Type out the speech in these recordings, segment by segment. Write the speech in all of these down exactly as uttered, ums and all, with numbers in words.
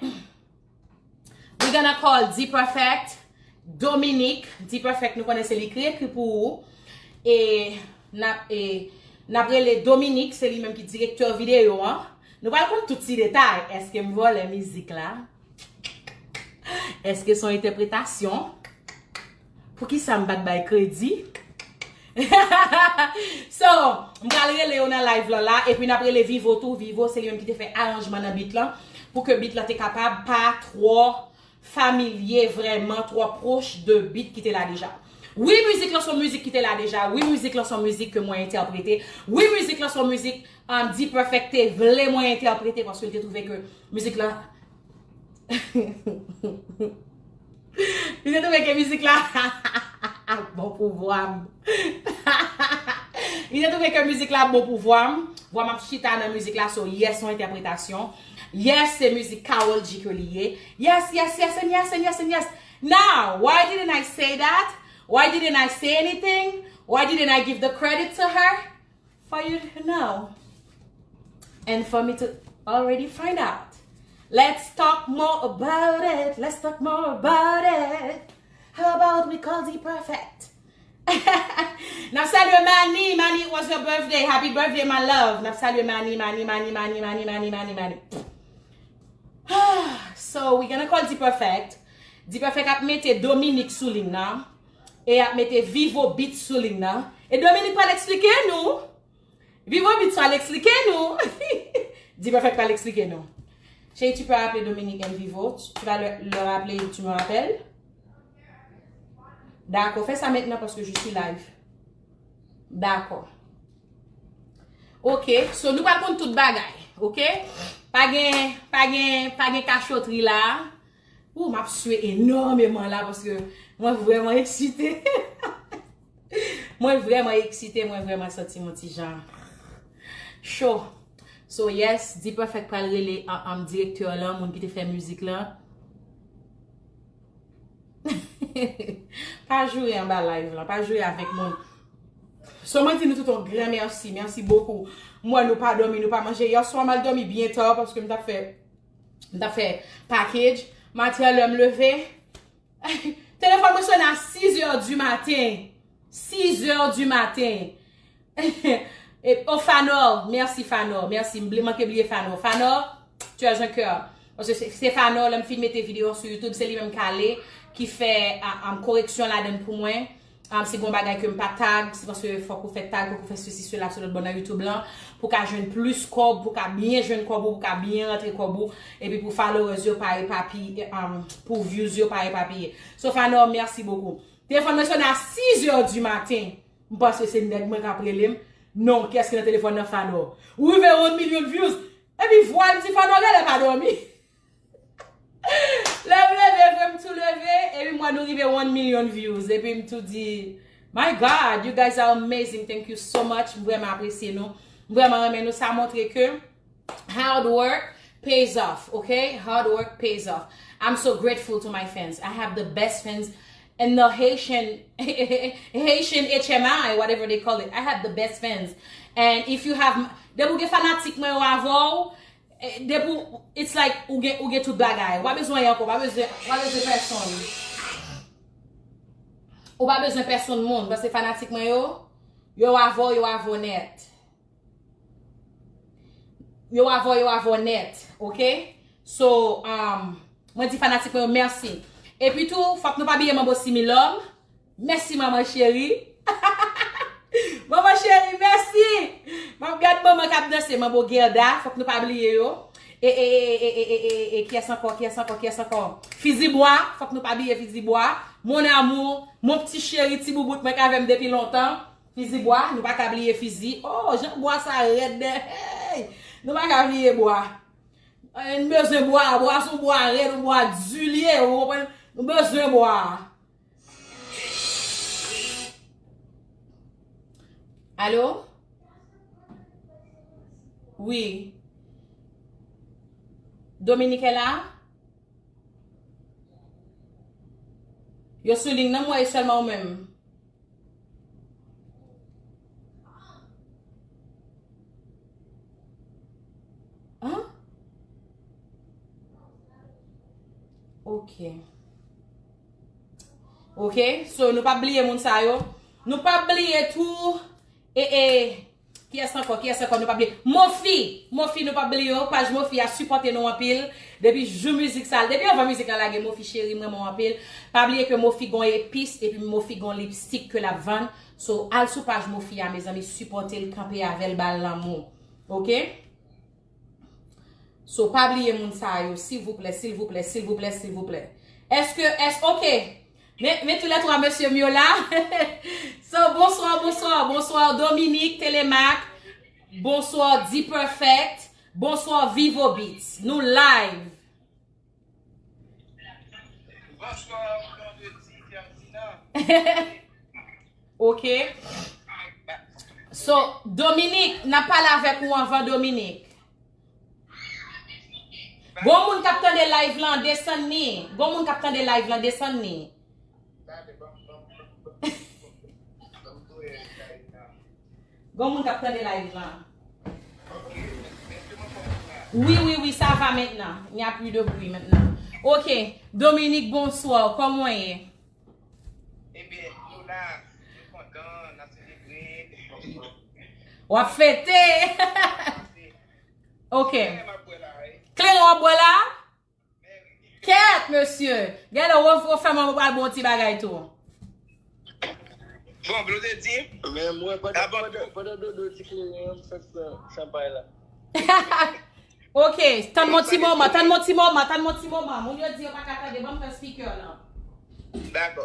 We're gonna call D-Perfect Dominique. D-Perfect, nou konnen se li ki ekri pou ou. E n ap, e, n ap rele Dominique, se li menm ki direktè videyo an. Nou pral konn tout ti detay. Èske m vòlè mizik la? Èske se yon entèpretasyon? Poukisa m pa t bay kredi? So, m pral rele yo nan live lan la, epi n ap rele Vivo tou. Vivo, se li menm ki te fè aranjman nan beat lan, pou ke beat lan te kapab pa twò familye, vrèman twò pwòch de beat ki te la deja. Wi, mizik lan se yon mizik ki te la deja. Wi, mizik lan se yon mizik ke mwen entèprete. Wi, mizik lan se yon mizik, um, D-Perfect te vle mwen entèprete, paske l te twouve ke mizik lan Li te twouve ke mizik la bon pou vwa m. Li te twouve ke mizik la bon pou vwa m. Vwa m ap chita nan mizik la, so yes, yon entèpretasyon. Yes, se mizik Karol G ke li ye. Yes, yes, yes, and yes, and yes, and yes. Now, why didn't I say that? Why didn't I say anything? Why didn't I give the credit to her? For you to know. And for me to already find out. Let's talk more about it. Let's talk more about it. How about we call D-Perfect? N ap salye Mani. Mani, it was your birthday. Happy birthday, my love. N ap salye Mani, Mani, Mani, Mani, Mani, Mani, Mani, Mani. So, we gonna call D-Perfect. D-Perfect ap mete Dominique sou liy nan. E ap mete Vivo Beat sou liy nan. E Dominique pral eksplike nou. Vivo Beat pral eksplike nou. D-Perfect pral eksplike nou. Chérie, tu peux appeler Dominique and Vivo. Tu, tu vas leur, leur appeler, tu me rappelles. D'accord, fais ça maintenant parce que je suis live. D'accord. Ok, so nou pral konn tout bagay, ok? Pa gen, pa gen, pa gen kachotri la. Ou, m ap swe enòmeman la paske mwen vrèman eksite. Mwen vrèman eksite, mwen vrèman santi m yon ti jan cho. So yes, D-Perfect pral rele an, an direktè lan, moun ki te fè mizik lan. Pa joure anba live lan, pa joure avèk moun. So mwen di nou tout yon gran mèsi, mèsi bokou. Mwen nou pa dòmi, nou pa manje. Yè swa m al dòmi byen ta paske m t ap fè M t ap fè package. Maten an, lè m leve, telefòn mwen sone a sis heures du matin. Sis heures du matin. E, oh, Fanor, mèsi Fanor, mèsi. M bli-, manke bliye Fanor. Fanor, tu as un cœur. Paske se, se Fanor, lè m fin mete videyo sou YouTube, se li menm k ale, ki fè, a, a, koreksyon ladann pou mwen. Um, si gon bagay ke m pa tag, se paske fòk ou fè tag, fòk ou fè sesi, sela, sou lòt bò nan YouTube lan, pou ka jwenn plis kòb, pou ka byen jwenn kòb ou, pou ka byen rantre kòb ou, epi pou followers yo pa epapiye, um, pou views yo pa epapiye. So Fanor, mèsi bokou. Telefòn mwen sone a sis heures du matin. M panse se nèg mwen k ap rele m. Non, kiyès ki nan telefòn nan? Fanor. Ou rive yon milyon views. Epi vwa l di Fanor genlè pa dòmi. Lè m leve, vre m tou leve, epi m wè nou rive one million views, epi m tou di, my God, you guys are amazing, thank you so much, m vrèman apresye nou, m vrèman renmen nou, sa montre ke hard work pays off, ok? Hard work pays off. I'm so grateful to my fans. I have the best fans in the Haitian, Haitian H M I, whatever they call it. I have the best fans. And if you have, depi w gen fanatik mwen yo avè w, eh, depi w, it's like ou gen, ou gen tout bagay. Ou pa bezwen anyen ankò, ou pa bezwen, ou pa bezwen pèsonn. Ou pa bezwen pèsonn moun, paske fanatik mwen yo, yo avè w, yo avè w nèt. Yo avè w, yo avè w nèt, ok? So, um, mwen di fanatik mwen yo mèsi. Epi tou, fòk nou pa bliye Manbo Similòm. Mèsi, manman cheri. Manman cheri, mèsi. M ap gad manman k ap danse, Manbo Gerda, fòk nou pa bliye yo. E, e, e, kiyès ankò, kiyès ankò, kiyès ankò? Fizibwa, fòk nou pa bliye Fizibwa. Mon amour, mon pti cheri, ti boubout mwen k avè m depi lontan. Fizibwa, nou pa ka bliye Fizi. Oh, jan bwa sa rèd de, hey! Nou pa ka bliye bwa. Eh, n bezwen bwa, bwa se yon bwa rèd, yon bwa di li ye, ou konprann? Nou bezwen bwa. Alo? Wi. Dominique la? Yo sou liy nan, m wè e sèlman ou menm. An? Ok. Ok, so nou p ap bliye moun sa yo. Nou p ap bliye tou. E, e, kiyès ankò? Kiyès ankò? Nou p ap bliye. Mofi! Mofi, nou p ap bliye yo. Paj Mofi a sipòte nou anpil. Depi jou mizik sa, depi anvan mizik la lage, Mofi cheri, m renmen w anpil. Pa bliye ke Mofi gon epis, epi Mofi gon lipstik ke l ap vann. So, al sou paj Mofi a, mezanmi, sipòte l, kanpe avè l, ba l lanmou. Ok? So, pa bliye moun sa yo, silvouplè, silvouplè, silvouplè, silvouplè. Èske, èske, ok. Men, men tou lè twa mesye m yo la. So, bonswa, bonswa, bonswa, Dominique Telemaque. Bonswa, D-Perfect. Bonswa, Vivo Beats. Nou live. Bonswa, Blondedy, Ferdinand. Ok. So, Dominique, n ap pale avèk ou anvan, Dominique. Gon moun k ap tande live lan, desann ni. Gon moun k ap tande live lan, desann ni. Gon moun k ap tande live lan. Wi, wi, wi, sa va mentnan. Nya pli de bri mentnan. Ok. Dominique, bonswa. Kòman w ye? Ebyen, nou la, nou kontan, n ap selebre. W ap fete. Ok. Kleren m ap bwè la, wi. Kleren w ap bwè la? Kèt, mesye! Gade, w, w fè mwen pral bon ti bagay tou. Bon, Blondedy. Men mwen, pandan, pandan, pandan Dodo di kleren an, m sot nan chanpay la. Ok, tann mwen ti moman, tann mwen ti moman, tann mwen ti moman. Moun yo di yo pa ka tande, ban m fè speaker lan. Dakò.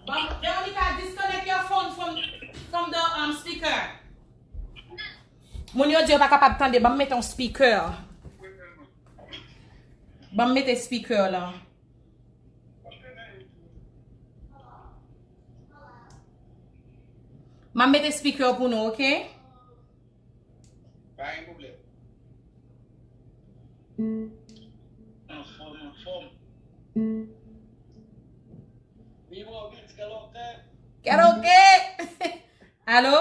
Ban m, Veronica, disconnect your phone from, from the, um, speaker. Moun yo di yo pa kapab tande, ban m mete yon speaker. Ban m mete speaker lan. M ap mete speaker pou nou, ok? Pa gen pwoblèm. Anfòm, anfòm. Vivo Beats, kaloke. Kaloke! Alo?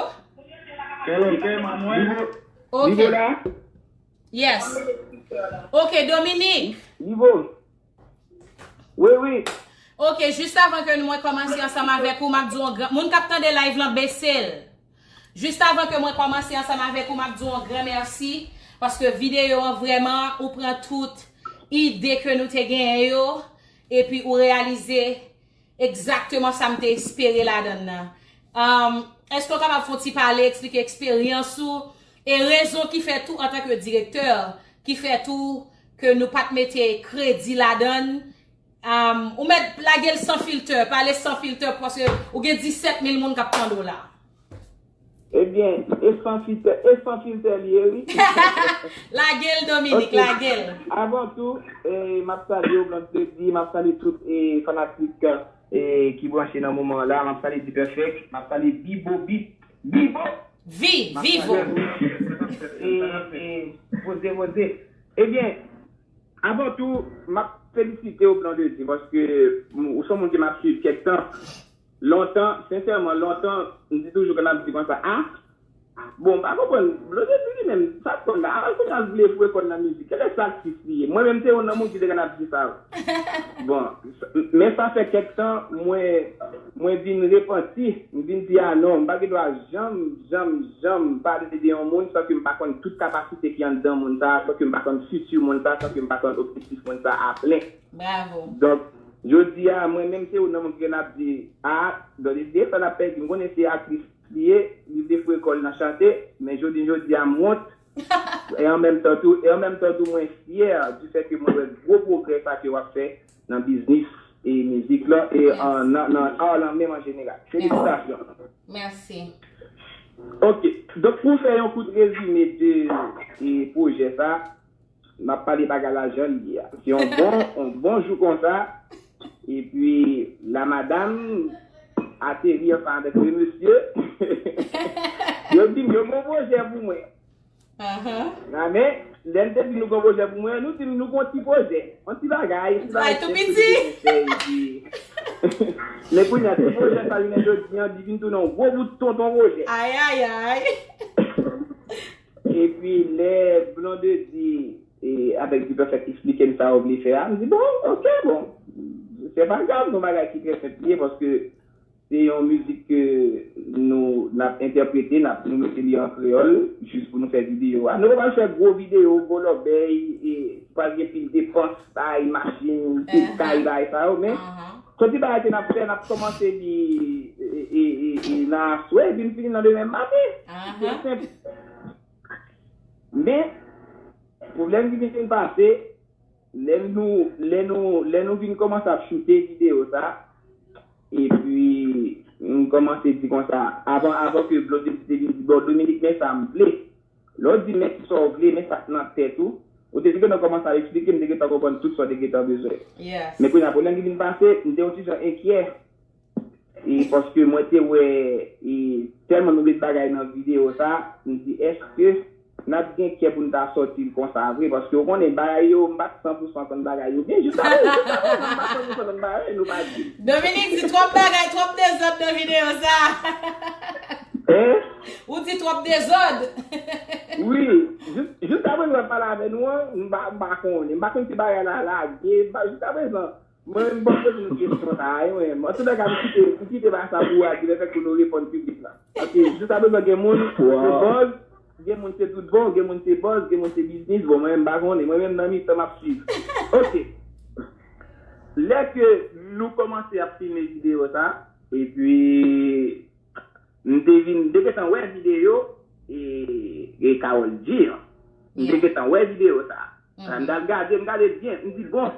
Kaloke, manmwen. Ok. Nivo la? Yes. Ok, Dominique. Nivo. Wi, wi. Ok, jis avan ke mwen kòmanse ansanm avèk ou, m ap di yon gran, moun k ap tande live lan, bese l. Jis avan ke mwen kòmanse ansanm avèk ou, m ap di w yon gran mèsi, paske videyo an vrèman, ou pran tout ide ke nou te genyen yo, epi ou reyalize egzakteman sa m te espere ladan l nan. Um, èske w kapab fè yon ti pale, eksplike eksperyans ou, e rezon ki fè tou, antanke direktè, ki fè tou ke nou pa t mete kredi ladan l, Um, ou mèt lage l san filtè, pale san filtè, paske ou gen disèt mil moun k ap tande w la. Ebyen, e san filtè, e san filtè li ye, wi. Lage l, Dominique, ok, lage l. Avan tou, eh, m ap salye w, Blondedy, m ap salye tout, eh, fanatik, eh, ki branche nan moman an la. M ap salye D-Perfect, m ap salye Bibo Beat. Bibo! Vi, m ap vivo. Salye w. Eh, eh, poze, poze. Ebyen, Avan tou, m ap felisite w, Blondedy, paske m, ou se yon moun ke m ap swiv kèk tan. Lontan, sensèman, lontan, m di toujou ke m ap di konsa, a, bon, m pa konprann, Blondedy li menm, sa l konn la, a, kounye a l vle foure kò l nan mizik, genlè se atis li ye. Mwen menm, se youn nan moun ki te konn ap di sa. Bon, men sa fè kèk tan, mwen, mwen vin repanti, m vin di, a non, m pa gen dwa janm, janm, janm pale de yon moun san ke m pa konn tout kapasite ki anndan moun sa, san ke m pa konn fiti moun sa, san ke m pa konn objektif moun sa a plen. Bravo. Donk, jodi a, mwen menm se youn nan moun ki gen ap di, a, Blondedy, sa n ap pèdi, m konnen se aktris li ye, li vle foure kò l nan chante, men jodi, jodi a, m wont, e an menm tan tou, e an menm tan tou, mwen fyè du fait ke mwen wè gwo pwogrè sa ke w ap fè nan biznis e mizik lan e an, nan, nan art lan menm an jeneral. Felisitasyon. Mèsi. Ok. Donk, pou fè yon kout rezime de, e, pwojè sa, m ap pale bagay la jan l ye a. Se yon bon, yon bon jou konsa, epi la madam ateri ansanm avèk le mesye. Yo di m, yo gen yon pwojè pou mwen. Ahan. Nan men, lè n te di nou gon pwojè pou mwen, nou di m nou gon ti pwojè. Yon ti bagay, ti bagay tou piti. Men kounye a, ti pwojè sa jounen jodi an, li vin tounen yon gwo bout tonton pwojè. Ay, ay, ay. Epi, lè Blondedy, e, ap avèk Dipèfèt eksplike m sa yo vle fè a, m di, bon, oke, bon, se pa grav, se yon bagay ki trè senp li ye, paske se yon mizik ke nou, n ap entèprete, n ap, nou mete li an kreyòl, jis pou nou fè videyo a. Nou pa pral fè gwo videyo, gwo lòbèy, e pral gen pil depans, bay, machin, pil kay, bay sa yo, men soti bagay ke n ap fè, n ap kòmanse li e, e, e, e nan aswè, epi n fini nan demen maten. Se senp. Men, pwoblèm ki vin pase, lè nou, lè nou, lè nou vin kòmanse ap choute videyo sa, epi m kòmanse di konsa, avan, avan ke Blondedy te vin di, bon, Dominique, men sa m vle. Lè w di men sa w vle, men sa k nan tèt ou, ou te gentan kòmanse ap eksplike, m te gentan konprann tout sa w te gentan bezwen. Men kounye a, pwoblèm ki vin pase, m te yon ti jan enkyè. E paske mwen te wè, e tèlman nou met bagay nan videyo sa, m di, èske n ap gen kè pou n ta sòti l konsa vre? Paske ou konnen bagay yo, m pa t san pou san konn bagay yo byen. Jiska prezan, jiska prezan, m pa san pou san konn bagay, nou pa di. Dominique di twòp bagay, twòp dezòd nan videyo sa. Hein? Ou di twòp dezòd. Wi, jis, jiska prezan, m ap pale avè nou an, m pa, m pa konnen. M pa konn si bagay la lage, m pa, jiska prezan. Mwen menm, m pa poze nou kesyon sa a, wi, mwen menm. Antouka, m kite, m kite bagay sa pou Adi, lè fèk pou nou reponn piblik la. Paske, jiska prezan, gen moun, se buzz, gen moun se tout bon, gen moun se buzz, gen moun se biznis. Bon, mwen menm, m pa konnen. Mwen menm, nan mitan, m ap swiv. Oke. Lè ke nou kòmanse ap filme videyo sa, epi, M te vin, m te gentan wè videyo e, e Karol G an. M te gentan wè videyo sa. M t al gade, m gade byen, m di, bon,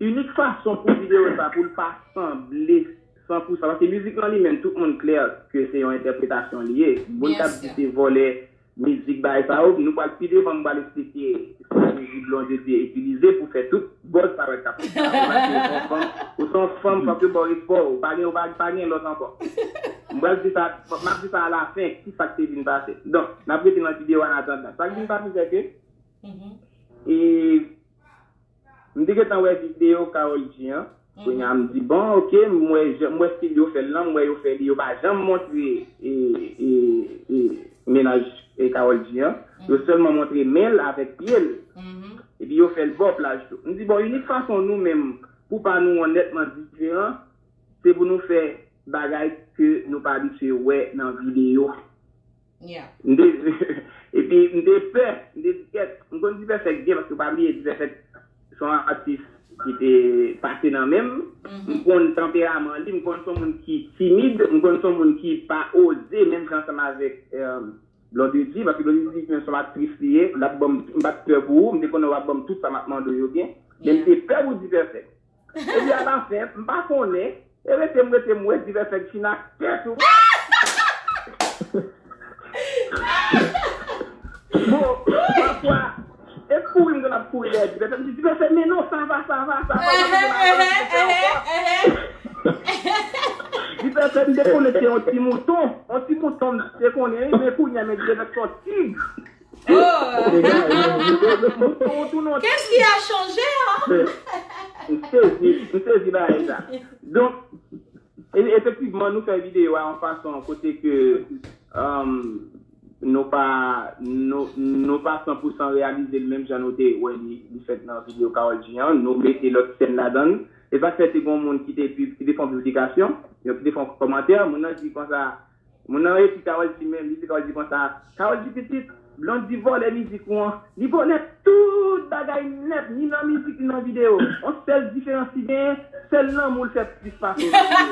inik fason pou videyo sa, pou l pa sanble san pou san, paske mizik lan li menm, tout moun klè ke se yon entèpretasyon li ye. Moun k ap di se vòlè mizik, bagay sa yo, nou pral pi devan, m pral eksplike estrateji Blondedy itilize pou fè tout buzz sa yo k ap fèt la. Ou se yon fanm, ou se yon fanm, fòk yo ba w espwa, ou pa gen, ou pa, pa gen lòt ankò. M pral di sa, m ap di sa alafen, ki sa k te vin pase. Donk, n ap rete nan videyo a an atandan. Sa k vin pase, se ke, e, m te gentan wè videyo Karol G an. Kounye a, m di, bon, oke, m wè, m wè stil yo fè l lan, m wè yo fè li, yo pa janm montre, e, e, e, mennaj, e, Karol G an. Yo sèlman montre men l avèk pye l. Epi yo fè l bò plaj tou. M di, bon, inik fason nou menm, pou pa nou an nètman diferan, se pou nou fè bagay ke nou pa abitye wè nan videyo. M te, epi m te pè, m te di, kèt, m konn Dipèfèk byen, paske pa bliye, Dipèfèk se yon atis ki te pase nan men m. M konn tanperaman li, m konn se yon moun ki timid, m konn se yon moun ki pa oze, menm jan ansanm avèk, e, Blondedy, paske Blondedy menm se yon aktris li ye, l ap ban m, m pa t pè pou ou, m te konnen w ap ban m tout sa m ap mande w yo byen, men m te pè pou Dipèfèk. Epi alafen, m pa konnen, e rete m rete m wè Dipèfèk fin aktè tou. Bon, pafwa, e kouri m konn ap kouri dèyè Dipèfèk, m di, Dipèfèk, men non, sa va, sa va, sa va, sa va, sa va, sa va. Dipèfèk, m te konnen se yon ti mouton, yon ti mouton m te konnen, men kounye a, men Dipèfèk se yon tig. Oh! Mouton, mouton, non. Qu'est-ce qui a changé, hein? M sezi, m sezi bagay sa. Donk, e, efektivman, nou fè videyo a yon fason kote ke, um, nou pa, nou, nou pa san pou san reyalize l menm jan nou te wè li, li fèt nan videyo Karol G an. Nou mete lòt sèn ladan l. E sa k fè te gen yon moun ki te, ki te fè yon piblikasyon, yon ki te fè yon kòmantè, moun nan di konsa, moun nan ekri Karol G menm, li di Karol G konsa, Karol G pitit, Blondedy vòlè mizik ou an, li vòlè tout bagay nèt, ni nan mizik, ni nan videyo. Yon sèl diferans ki genyen, sèl lanmou l fè plis pase nan videyo.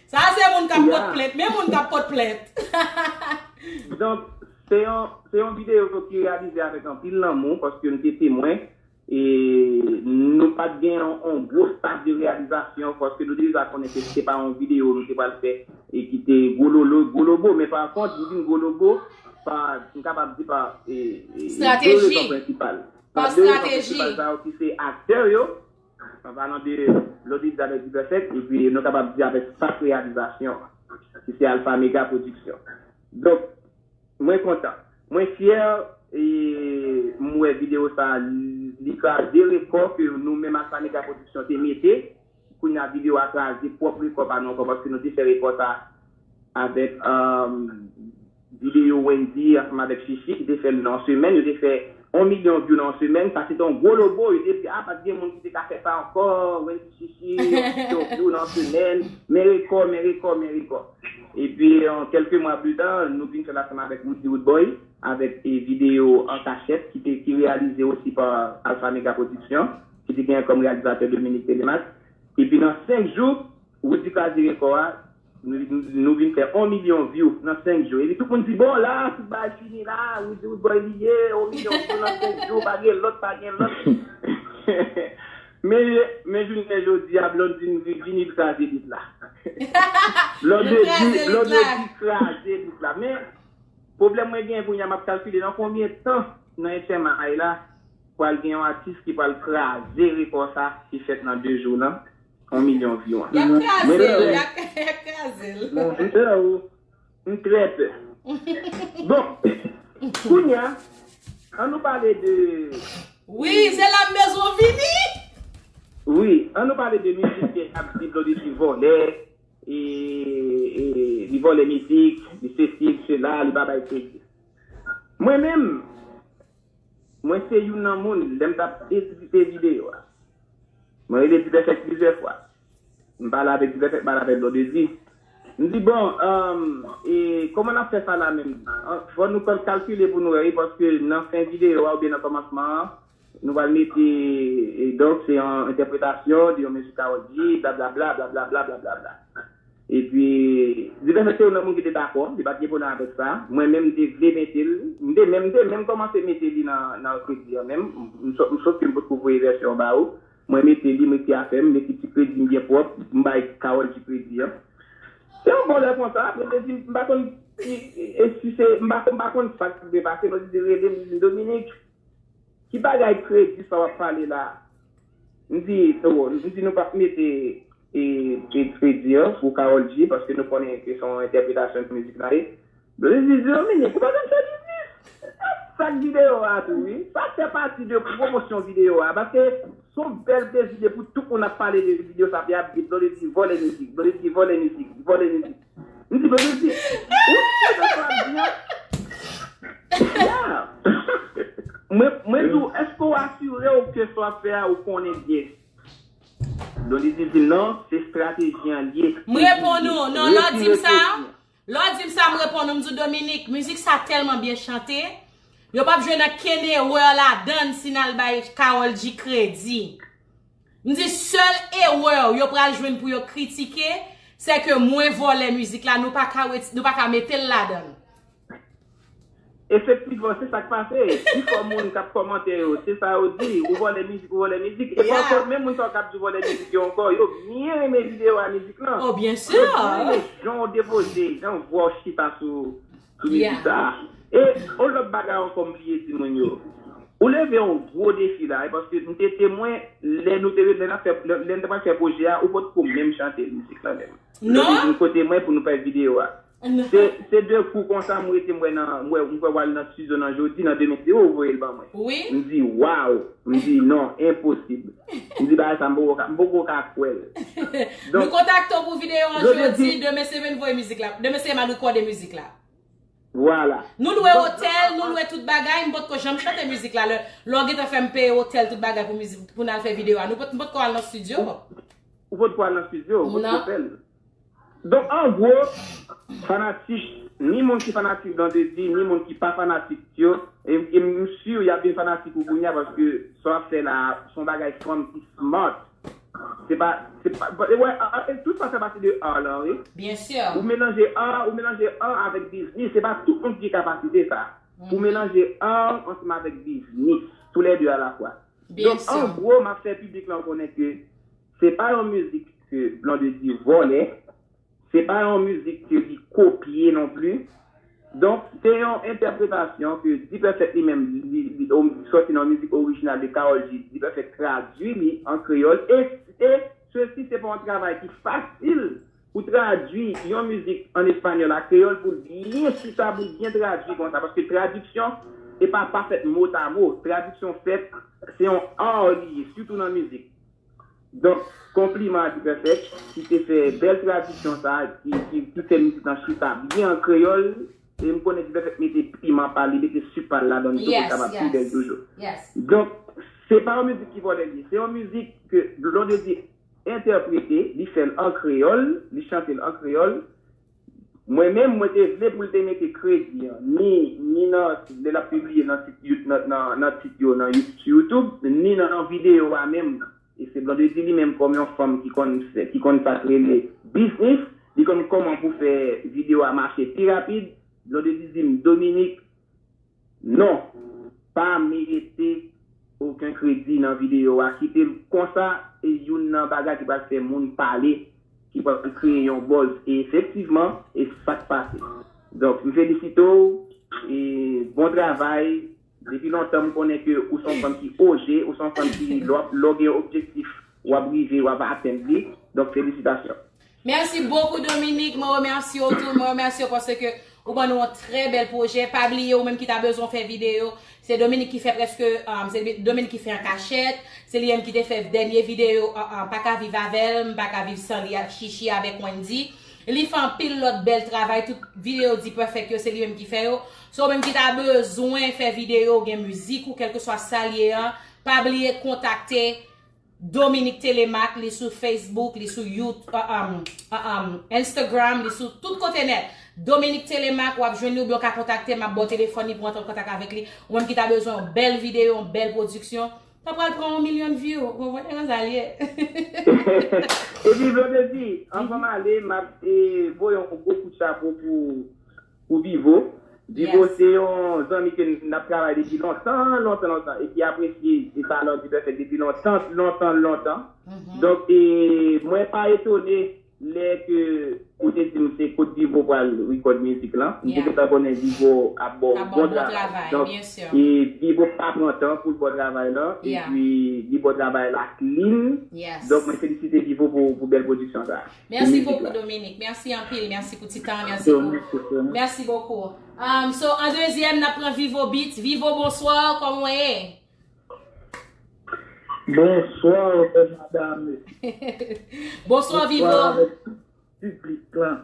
Sa se moun k ap pot plent, men moun k ap pot plent. Donk, se yon, se yon videyo ki reyalize avèk anpil lanmou, paske m te temwen, e nou pa t gen yon, yon gwo staf de reyalizasyon, paske nou deja konnen ke se pa yon videyo nou te pral fè e ki te gwololo, gwolobo, men pa kont, li vin gwolobo pa, m kapab di pa, e, e, e de rezon prensipal. Pa de rezon prensipal sa yo ki se aktè yo, an palan de Blondedy avèk Dipèfèk, epi nou kapab di avèk staf reyalizasyon, ki se Alpha Mega Production. Donk, mwen kontan. Mwen fyè, e m wè videyo sa, li kraze rekò ke nou menm Alpha Mega Production te mete. Kounye a videyo a kraze pwòp rekò pa nou ankò, paske nou te fè rekò sa avèk, um, videyo Wendy ansanm avèk Chichi ki te fè l nan yon semèn, yo te fè yon milyon view nan yon semèn, sa se te yon gwo lobo, yo te di, a, pa t gen moun ki te ka fè sa ankò, Wendy Chichi, yon milyon view nan yon semèn, men rekò, men rekò, men rekò. Epi, an kèlke mwa pli ta, nou vin fè l ansanm avèk Roody Roodboy, avèk e videyo An Kachèt, ki te ki reyalize osi pa Alpha Mega Production, ki te genyen kòm reyalizatè Dominique Telemaque. Epi nan senk jou, Roody kraze rekò a, nou, nou, nou vin fè yon milyon view nan senk jou. Epi tout moun di, bon, la, tout bagay fini la, Roody Roodboy li ye, yon milyon view nan senk jou, pa gen lòt, pa gen lòt. Men, men jounen jodi a, Blondedy vini l kraze lit la. Blondedy, Blondedy kraze lit la. Men, pwoblèm mwen gen kounye a, m ap kalkile nan konbyen tan nan H M I la, pral gen yon atis ki pral kraze rekò sa ki fèt nan de jou nan yon milyon view an. Y ap kraze l, y ap, y ap kraze l. M trè pè. Bon, kounye a, an nou pale de... Wi, se la m bezwen w vini. Wi, an nou pale de mizik ke ap di Blondedy vòlè, e, e, li vòlè mizik, li sesi, li sela, li pa bay kredi. Mwen menm, mwen se youn nan moun, lè m t ap edite videyo a, mwen rele Dipèfèt plizyè fwa. M pale avèk Dipèfèt, m pale avèk Blondedy. M di, bon, um, e kòman n ap fè sa la menm? An, fò nou kal-, kalkile pou nou wè, wi, paske nan fen videyo a oubyen nan kòmansman an, nou pral mete, e, donk, se yon entèpretasyon de yon mizik Karol G, blablabla, blablabla, blablabla. Epi, Dipèfèt se youn nan moun ki te dakò, li pa t gen pwoblèm avèk sa. Mwen menm, m te vle mete l, m te menm, m te menm kòmanse mete li nan, nan kredi an menm. M, m, sòf ke m potko voye vèsyon an ba ou. Mwen mete li, m ekri afè m, m ekri ti kredi m byen pwòp, m bay Karol G kredi an. Se yon bò lè konsa, apre m te di, m pa konn, e, e, e si se, m pa, m pa konn sa k te dwe pase, Blondedy rele m, li di, Dominique, ki bagay kredi sa w ap pale la? M di, oh, m di nou p ap mete, e, e kredi an pou Karol G, paske nou konnen ke se yon entèpretasyon ke mizik la ye. Blondedy di, Dominique, ou pa konn fè biznis? Sa k videyo a tou, wi. Sa fè pati de pwomosyon videyo a, paske se yon bèl plezi depi tout moun ap pale de videyo sa, epi ap di Blondedy vòlè mizik, Blondedy vòlè mizik, vòlè mizik. M di, Blondedy, ou si sa w ap di an? Yeah. Mwen, mwen di w, èske w asire w ke sa w ap fè a, ou konnen byen? Blondedy di m, non, se estrateji an l ye. M reponn ou, non, lè w di m sa, lè w di m sa, m reponn ou, m di w, Dominique, mizik sa tèlman byen chante, yo p ap jwenn ankenn erè ladan l si n al bay Karol G kredi. M di sèl erè yo pral jwenn pou yo kritike, se ke mwen vòlè mizik la, nou pa ka reti-, nou pa ka mete l ladan l. Efektivman, se sa k pase. Pifò moun k ap kòmante yo, se sa yo di, ou vòlè mizik, ou vòlè mizik. E pafwa, menm moun sa yo k ap di w vòlè mizik yo ankò, yo byen renmen videyo a, mizik lan. Oh, byen si. Yo byen renmen jan w depoze, jan vwa w chita sou, sou mizik sa a. E yon lòt bagay ankò m bliye di moun yo. Ou leve yon gwo defi la, e paske m te temwen lè nou te, lè n ap fè, lè, lè n te pral fè pwojè a, ou potko menm chante mizik lan menm. Non. Lè w vin kote mwen pou nou fè videyo a. Se, se de kou konsa m rete m wè nan, m wè, m wè w al nan estidyo nan jodi, nan demen se ou voye l ban mwen. Wi. M di, waw! M di, non, enposib. M di, bagay sa, m poko ka, m poko ka kwè l. Nou kontakte w pou videyo an jodi, demen se vin voye mizik la. Demen se m al rekòde mizik la. Vwala. Nou lwe otèl, nou lwe tout bagay, m potko janm chante mizik la. Lè, lè w gentan fè m peye otèl, tout bagay pou mizik, pou n al fè videyo a. Nou pot, m potko al nan estidyo. Ou potko al nan estidyo, ou potko fè l. Donk, an gwo, fanatik, ni moun ki fanatik Blondedy, ni moun ki pa fanatik yo, e, e m si y ap vin fanatik ou kounye a, paske sa w ap fè la, se yon bagay fanm ki smart. Se pa, se pa, but, wè, a, a, tout sa fè pati de art lan, wi. Byen si. Ou melanje art, ou melanje art avèk biznis, se pa tout moun ki gen kapasite sa. Ou melanje art ansanm avèk biznis, tou lè de alafwa. Donk, an gwo, m ap fè piblik lan konnen ke se pa yon mizik ke Blondedy vòlè, se pa yon mizik ke li kopye non pli. Donk, se yon entèpretasyon ke Dipèfèt li menm, li, li, li sòti nan yon mizik orijinal de Karol G, Dipèfèt tradui li an kreyòl, e, e sesi se pa yon travay ki fasil pou tradui yon mizik an espanyòl a kreyòl, pou l byen chita, pou l byen tradui konsa, paske tradiksyon, e pa, pa fèt motamo, tradiksyon fèt, se yon art li ye, sitou nan mizik. Donk, konpliman a Dipèfèt, ki te fè bèl tradiksyon sa, ki, ki, ki fè mizik lan chita byen an kreyòl, E m konnen Dipèfèk mete piman pa li, mete sik pa l ladan l tou pou l kapab pi bèl toujou. Donk, se pa yon mizik ki vòlè li ye. Se yon mizik ke Blondedy entèprete, li fè l an kreyòl, li chante l an kreyòl. Mwen menm, mwen te vle pou l te mete kredi an, ni, ni nan, lè l ap pibliye nan tit, You- nan, nan, nan tit yo, nan You- sou YouTube, ni nan, nan videyo a menm. E se Blondedy li menm kòm yon fanm ki konn fè, ki konn sa k rele biznis, li konn kòman pou fè videyo a mache pi rapid. Blondedy di m, Dominique, non, pa mete okenn kredi nan videyo a, kite l konsa, e youn nan bagay ki pral fè moun pale, ki pral kreye yon buzz. E efektivman, e sa k pase. Donk, m felisite w, e bon travay. Depi lontan, m konnen ke ou se yon fanm ki oze, ou se yon fanm ki, lè w ap- lè w gen yon objektif, w ap rive, w ap atenn li. Donk, felisitasyon. Merci beaucoup, Dominique. Mwen remèsye w tou. Mwen remèsye w paske ou ban nou yon trè bèl pwojè. Pa bliye, ou menm ki ta bezwen fè videyo, se Dominique ki fè prèske, um, se Dominique ki fè an kachèt. Se li menm ki te fè dènye videyo, uh, uh, pa ka viv avè l, m pa ka viv san li ak Chichi avèk Wendy. Li fè anpil lòt bèl travay, tout videyo Dipèfèk yo, se li menm ki fè yo. So, ou menm ki ta bezwen fè videyo, gen mizik ou, kèlkeswa sa l ye an, pa bliye kontakte Dominique Telemaque, li sou Facebook, li sou YouTube, uh, um, uh, um, Instagram, li sou tout kote nèt. Dominique Telemaque, w ap jwenn li oubyen w ka kontakte m, m ap ba w telefòn li pou w antre an kontak avèk li. Ou menm ki ta bezwen yon bèl videyo, yon bèl pwodiksyon, sa pral pran yon milyon view. Ou konprann sa l ye? Epi, Blondedy, anvan m ale, m ap eh, voye yon gwo kout chapo pou, pou Vivo. Vivo se yon zanmi ke n ap travay depi lontan, lontan, lontan, e ki apresye e talan Dipèfèk depi lontan, lontan, lontan. Donk, e, mwen pa etone lè ke ou te di m se kot Vivo pral record mizik lan. M te gentan konnen Vivo ap ba w bon travay. Donk, e Vivo pa pran tan pou l ba w travay lan, epi li ba w travay la clean. Donk, mwen felisite Vivo pou, pou bèl pwodiksyon sa a. Mèsi bokou, Dominique. Mèsi anpil. Mèsi pou ti tan. Mèsi pou. Mèsi bokou. Um, so, an dezyèm, n ap pran Vivo Beats. Vivo, bonswa. Kòman w ye? Bonswa, madam. Bonswa, Vivo. Avèk tout piblik lan.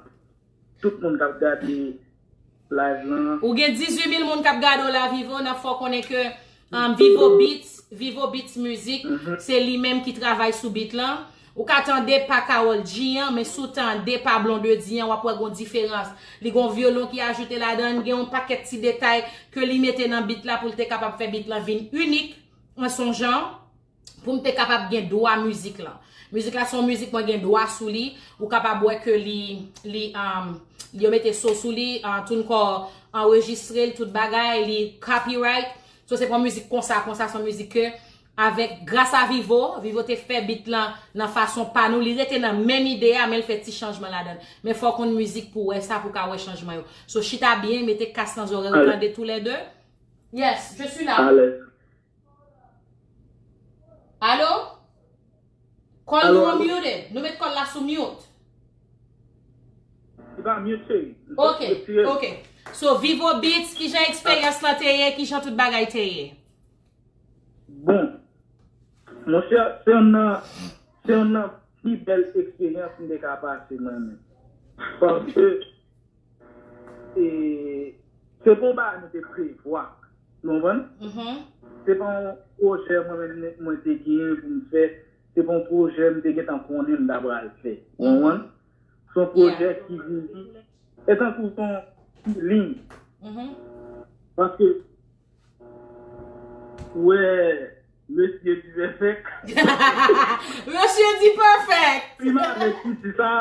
Tout moun k ap gade live lan. Ou gen dizuit mil moun k ap gade w la, Vivo. N ap fè w konnen ke um, Vivo Beats, Vivo Beats Music, se li menm ki travay sou beat lan. Ou ka tande pa Carol G an, men si w tande pa Blondedy an, w ap wè gon diferans. Li gon vyolon ki ajoute ladan l, gen yon pakèt ti detay ke li mete nan beat la pou l te kapab fè beat lan vin inik an son jan, pou m te kapab gen dwa mizik lan. Mizik la se yon mizik mwen gen dwa sou li, ou kapab wè ke li, li, um, yo mete so sou li, uh, TuneCore anrejistre l, tout bagay, li copyright. So se pa yon mizik konsa, konsa, se yon mizik ke avèk, gras a Vivo, Vivo te fè beat lan nan fason pa nou, li rete nan menm ide a, men l fè ti chanjman ladan l. Men fò w konn mizik pou w wè sa, pou w ka wè chanjman yo. So chita byen, mete kas nan zòrèy ou, tande toulède. Yes, je suis là. Alo? Kòl nou an muted. Nou met kòl la sou mute. Li pa mute, cheri. Ok, ok. So, Vivo Beats, kijan eksperyans lan te ye, kijan tout bagay te ye? Bon, monchè, se youn nan, se youn nan pi bèl eksperyans m te ka pase mwen menm. Paske e, se pa yon bagay nou te prevwa. Nou konprann? Se pa yon pwojè mwen menm mwen te genyen pou m fè. Se pa yon pwojè m te gentan konnen m ta pral fè. Ou konprann? Se yon pwojè ki vini. E tankou se yon feeling. Paske, ou wè, mesye Dipèfèk. Mesye Dipèfèk! Depi m avèk piti sa,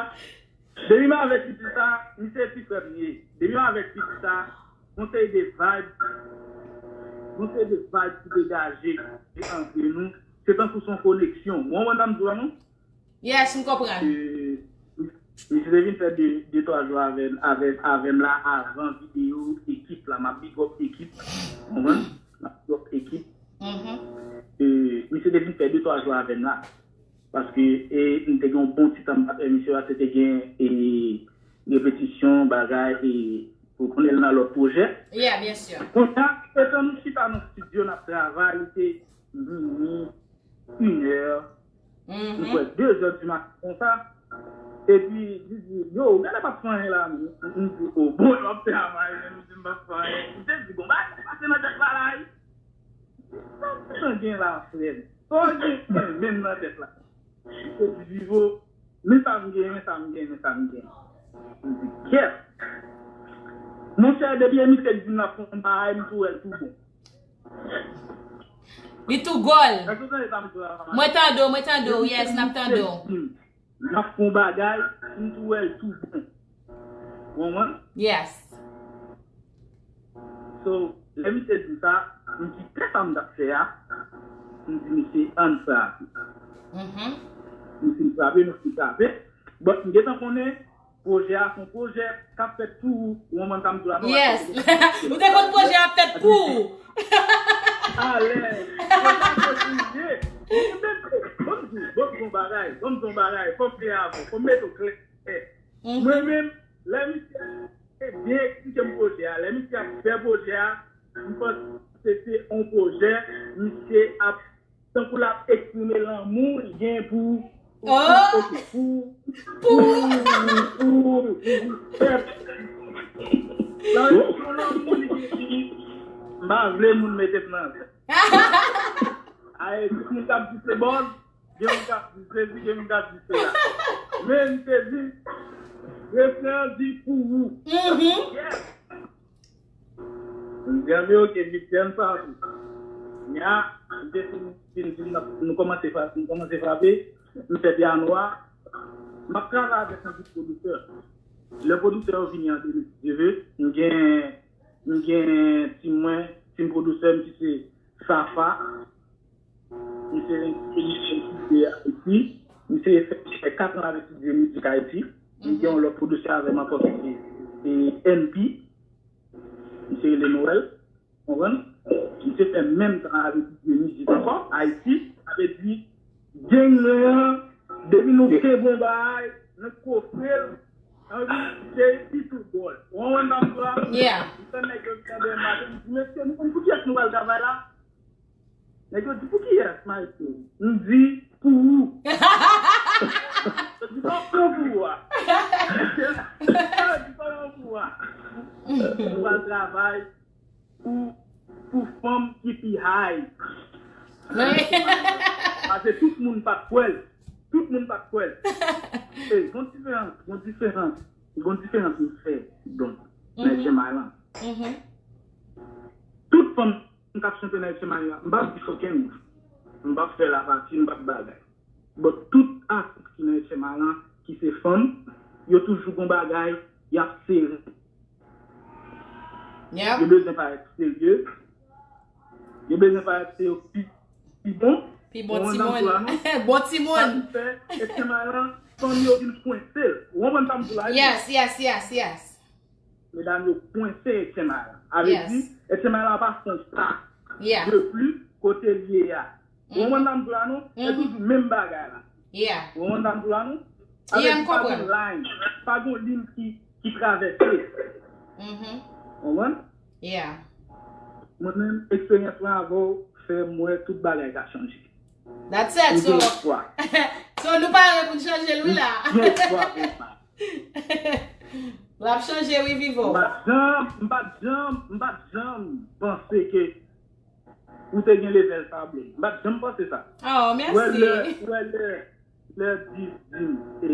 depi m avèk piti sa, misye ti frè m ye. Depi m avèk piti sa, gon seri de vibe, gon seri de vibe ki degaje antre nou. Se tankou se yon koneksyon. Ou konprann sa m di w la non? Yes, m konprann. Misye te vin fè de, de twa jou avè, avè, avè m la avan videyo ekip la. M ap big up ekip. Konprann? M ap big up ekip. E, misye te vin fè de twa jou avè m la. Paske e, m te gen yon bon ti tan m pa t wè misye paske te gen e, repetisyon, bagay, e, ou konnen l nan lòt pwojè. Yeah, byen si. Konsa, etan nou chita nan estidyo, n ap travay, li te mini, inè, m kwè de zè di maten konsa. Epi, li di, yo, ou genlè p ap fè anyen la, menm. M di, o, bon, w ap travay, men m di, m p ap fè anyen. M te di, bon, bagay sa pase nan tèt la, la, wi. Sa m gentan gen la, frè m? Sa w gentan menm nan tèt la? M te di, Vivo, men sa m gen, men sa m gen, men sa m gen. M di, kèt. Monchè, depi e misye di m n ap fè yon bagay, m tou wè l tou bon. Li tou gòl. Èske w tande sa m di la, mama? Mwen tande w, mwen tande w, yes, n ap tande w. N ap fè yon bagay, m tou wè l tou bon. Ou konprann? Yes. So, lè misye di sa, m kite sa m t ap fè a, m di, "Mesye, ann frape." Mhm. M fin frape, m fin frape. But m gentan konnen pwojè a se yon pwojè k ap fèt pou ou, ou konprann sa m di la, non? Yes. Ou te konn pwojè ap fèt pou ou. Alèz. Pwojè a se pou ou ye. Ou menm, bon, bon, bon bagay, bon, bon bagay, fò m fè avè w, fò m mete w klè. Mhm. Mwen menm, lè misye te byen eksplike m pwojè a, lè misye ap fè pwojè a, m panse se yon pwojè, misye ap, tankou l ap eksprime lanmou li gen pou, Oh! pou, pou, Pou pou, pou, pou, pèp. Nan yon lanmou li gen pou, m pa vle moun mete m nan zè. Aye, tout moun k ap di se bòz, gen moun k ap di se si, gen moun k ap di se la. Men m te di, refren an di pou ou. Mhm. Yes. M di, "Anben, oke, Vivian, sa tou." Nya, m te fin, fin, fin, nou kòmanse frape, nou kòmanse frape, m fè pyano a, m ap travay avèk yon gwoup pwodiktè. Lè pwodiktè yo vini an de mil diz, m gen, m gen tim mwen, tim pwodiktè m ki se Safa, misye, misye etidye Ayiti, misye fè, fè kat an l ap etidye mizik Ayiti. M gen yon lòt pwodiktè avè m ankò ki se, e, N P, misye rele Noël, konprann? Misye fè menm tan ap etidye mizik ankò, Ayiti, sa vle di, gen mwen an, depi nou kenbe yon bagay, nou kofre l, anvi se li tou bòl. Ou konprann sa m di la? Yeah. M tann nèg yo ki tande m maten, m di, "Mesye, nou konn pou kiyès nou pral travay la?" Nèg yo di, "Pou kiyès, maestro?" M di, "Pou ou." Yo di, "Bon, pran pou ou a." Yo di, "Pran pou ou a." Nou pral travay pou, pou fanm ki pi high. Paske tout moun pa t kwè l. Tout moun pa t kwè l. E, gon diferans, gon diferans, gon diferans m fè, donk, nan H M I lan. Mhm. Tout fanm m k ap chante nan H M I lan, m p ap di fucking, m p ap fè lapati, m p ap bagay. But tout atis ki nan H M I lan, ki se fanm, yo toujou gon bagay, y ap sere. Yep. Yo bezwen parèt serye. Yo bezwen parèt se yo pi, pi bon. Pi bon Ou konprann sa m di la, timoun. Non? Bon Sa timoun. ki fè H M I lan, fanm yo vin kwense l. Ou konprann sa m di la? Yes, yes, yes, yes. Medam yo kwense H M I lan. Avè Yes. Di, H M I lan pa chanj sa. Yeah. De plis, kote l ye a. Ou Mhm. konprann sa m di la, non? Se Mhm. toujou menm bagay la. Yeah. Ou konprann sa m di la, non? Yeah, Avè m di, pa konprann. gon line, pa gon line ki, ki travèse. Mhm. Ou konprann? Yeah. Mwen menm, eksperyans mwen avè w fè m wè tout bagay ka chanje. That's it. M So, gen espwa. So, nou pare pou n chanje l, wi, la. M gen espwa pou mwen. L ap chanje, wi, Vivo. M pa t janm, m pa t janm, m pa t janm panse ke ou te gen level sa, Blonde. M pa t janm panse sa. Oh, Wè lè, mèsi. Wè lè, lè Div di m, e,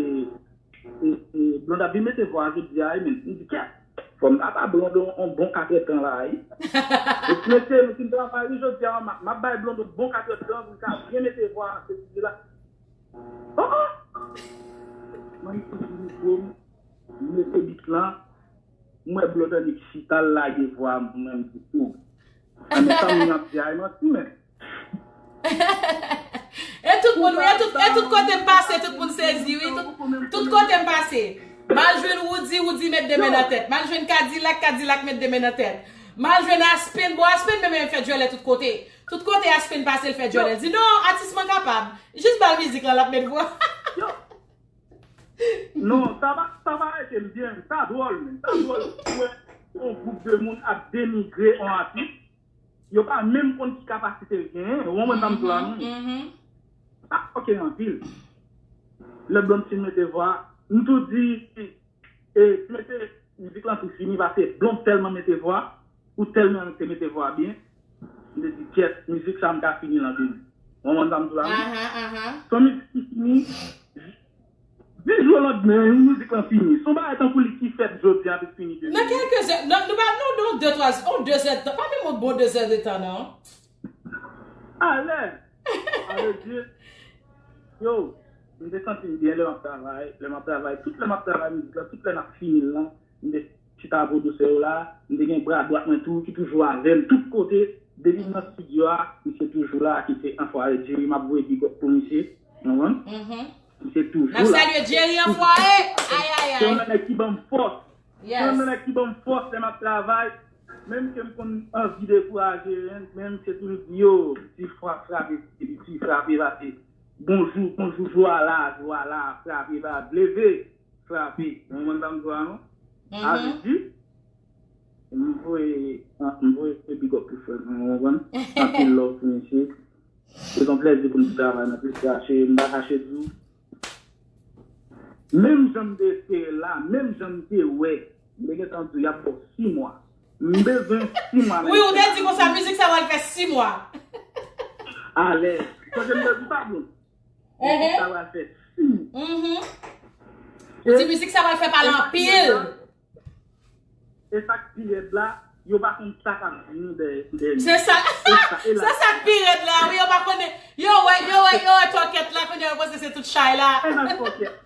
e, e, Blonde ap vin mete vwa jodi a, wi, men. M di, kèt, fò m ta ba Blonde on, on bon katrèdtan la, wi. Epi mesye, nou fin travay, wi, jodi a, m ap, m ap bay Blonde on bon katrèdtan pou l ka byen mete vwa, se di la. Oh, oh! Mwen, m soti mikwo m, m mete bit lan, m wè Blonde annik chita, l lage vwa, mwen, m di, oh. A, men sa moun ap di a, e manti, men. E tout moun, wi, e tout, e tout kote m pase, tout moun sezi, wi. Tout, tout kote m pase. M al jwenn Woody, Woody met de men nan tèt. M al jwenn Kadilak, Kadilak met de men nan tèt. M al jwenn Aspen, bon, Aspen menm, menm fè djòlè tout kote. Tout kote Aspen pase, l fè djòlè. L di, non, atis mwen kapab. Jis ba l mizik lan, l ap met vwa. Yo. Non, sa va, sa va rete m byen. Sa dwòl, men. Sa dwòl pou wè yon gwoup de moun ap denigre yon atis. Yo pa menm konn ki kapasite l genyen. Ou konprann sa m di la, non? Mhm. Sa choke anpil. Lè Blonde fin mete vwa, m tou di, e, mete mizik lan tou fini, paske Blonde tèlman mete vwa, ou tèlman te mete vwa byen, m te di, kyèt, mizik sa m ka fini l an de jou. Ou konprann sa m di w la, non? Ahan, ahan. Se yon mizik ki fini, dis jou lannmen, mizik lan fini. Se yon bagay tankou li ki fèt jodi a, pou fini demen. Nan kèlke zè, nan, nou pa, nou, nou, de, twa, on de zè tan, pa menm on bon de zè de tan, non. Alèz! Alèz, Dye. Yo, m te santi m byen lè m ap travay. Lè m ap travay, tout lè m ap travay mizik la, tout lè n ap fini l lan, m te chita avè pwodisè yo la, m te gen bra dwat mwen tou, ki toujou avè m, tout kote. Depi m nan estidyo a, misye toujou la, ki se Anfware Jerry, m ap voye big up pou misye. Ou konprann? Mhm. Misye toujou la. N ap salye Jerry Anfware! Ay, ay, ay. Se yon nèg ki ban m fòs. Yes. Se yon nèg ki ban m fòs lè m ap travay. Menm ke m konn anvi dekouraje, men misye toujou di, yo, ti fwa frape, ti frape, frape. Bonjou, bonjou, jwa la, jwa la, frape, frape, leve, frape. Ou konprann sa m di w la, non? Mhm. Sa vle di, m voye, m voye big up pou frè m, ou konprann? Anpil love pou misye. Se yon plèzi pou m travay nan plis kache, m pa kache di w. Menm jan m te espere l la, menm jan m te wè, m te gentan di w y ap ba w sis mwa. M bezwen sis mwa nan. Wi, ou te di konsa, mizik sa pral fè sis mwa. Alèz. Sonje m te di w sa, Blonde. Mizik sa pral fè sis mwa. Mhm. Ou di mizik sa pral fè pale anpil. E sa k pi rèd la, yo pa konn sa k ap vini dèyè, dèyè. Se sa. E sa, e la. Se sa k pi rèd la, wi, yo pa konnen. Yo wè, yo wè, yo wè tòkèt la, kounye a yo panse se tout chay la. E nan tòkèt.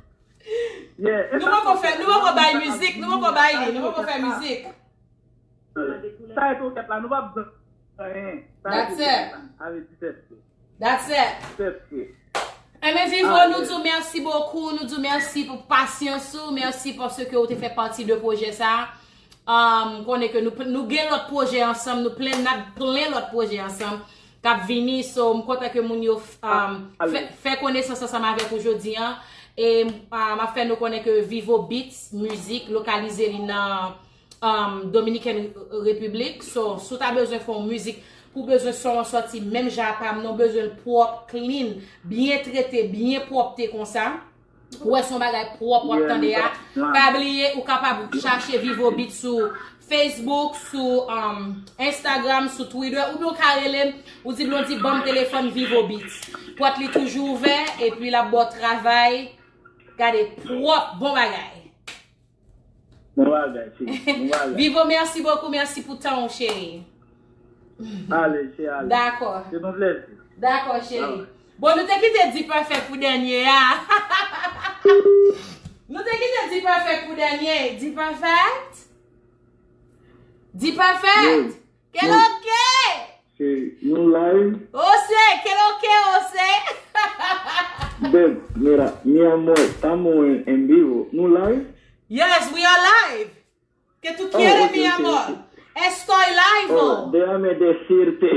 Yeah, e sa tòkèt la. Nou poko fè, nou poko bay mizik, nou poko bay li, nou poko fè mizik. Sa e tòkèt la, nou p ap anyen. Sa e tòkèt la. That's it. Avè di tèt. That's it. Enben, Vivo, nou di w mèsi bokou, nou di w mèsi pou pasyans ou, mèsi paske ou te fè pati de pwojè sa. Um, m konnen ke nou, nou gen lòt pwojè ansanm, nou plen, n ap plen lòt pwojè ansanm k ap vini. So, m kontan ke moun yo, um, fè, fè konesans ansanm avèk ou jodi a. E, um, m ap fè nou konnen ke Vivo Beats Music lokalize li nan um, Dominican Republic. So, si w ta bezwen fè yon mizik pou bezwen son an sòti menm jan ak pa m, non, bezwen l pwòp, clean, byen trete, byen pwòpte konsa. Ou wè se yon bagay pwòp w ap tande a. Pa bliye, ou kapab chache Vivo Beat sou Facebook, sou, um, Instagram, sou Twitter, oubyen ou ka rele m, ou di Blondy ban m telefòn Vivo Beat. Pòt li toujou ouvè, epi l ap ba w travay. Gade, pwòp, bon bagay. Bon bagay, cheri. Bon bagay. Vivo, mèsi bokou, mèsi pou tan w, cheri. Ale, cheri, ale. Dakò. Se yon plèzi. Dakò, cheri. Bon, nou te kite D-Perfect pou dènye a. Nou te kite D-Perfect pou dènye. D-Perfect? D-Perfect? Kèlòke? Se nou live. Ose, kèlòke, Ose? Babe, mira, mi amor, estamos en, en vivo. Nou live? Yes, we are live. Que tú quieres, mi amor? Estoy live. Oh, déjame decirte.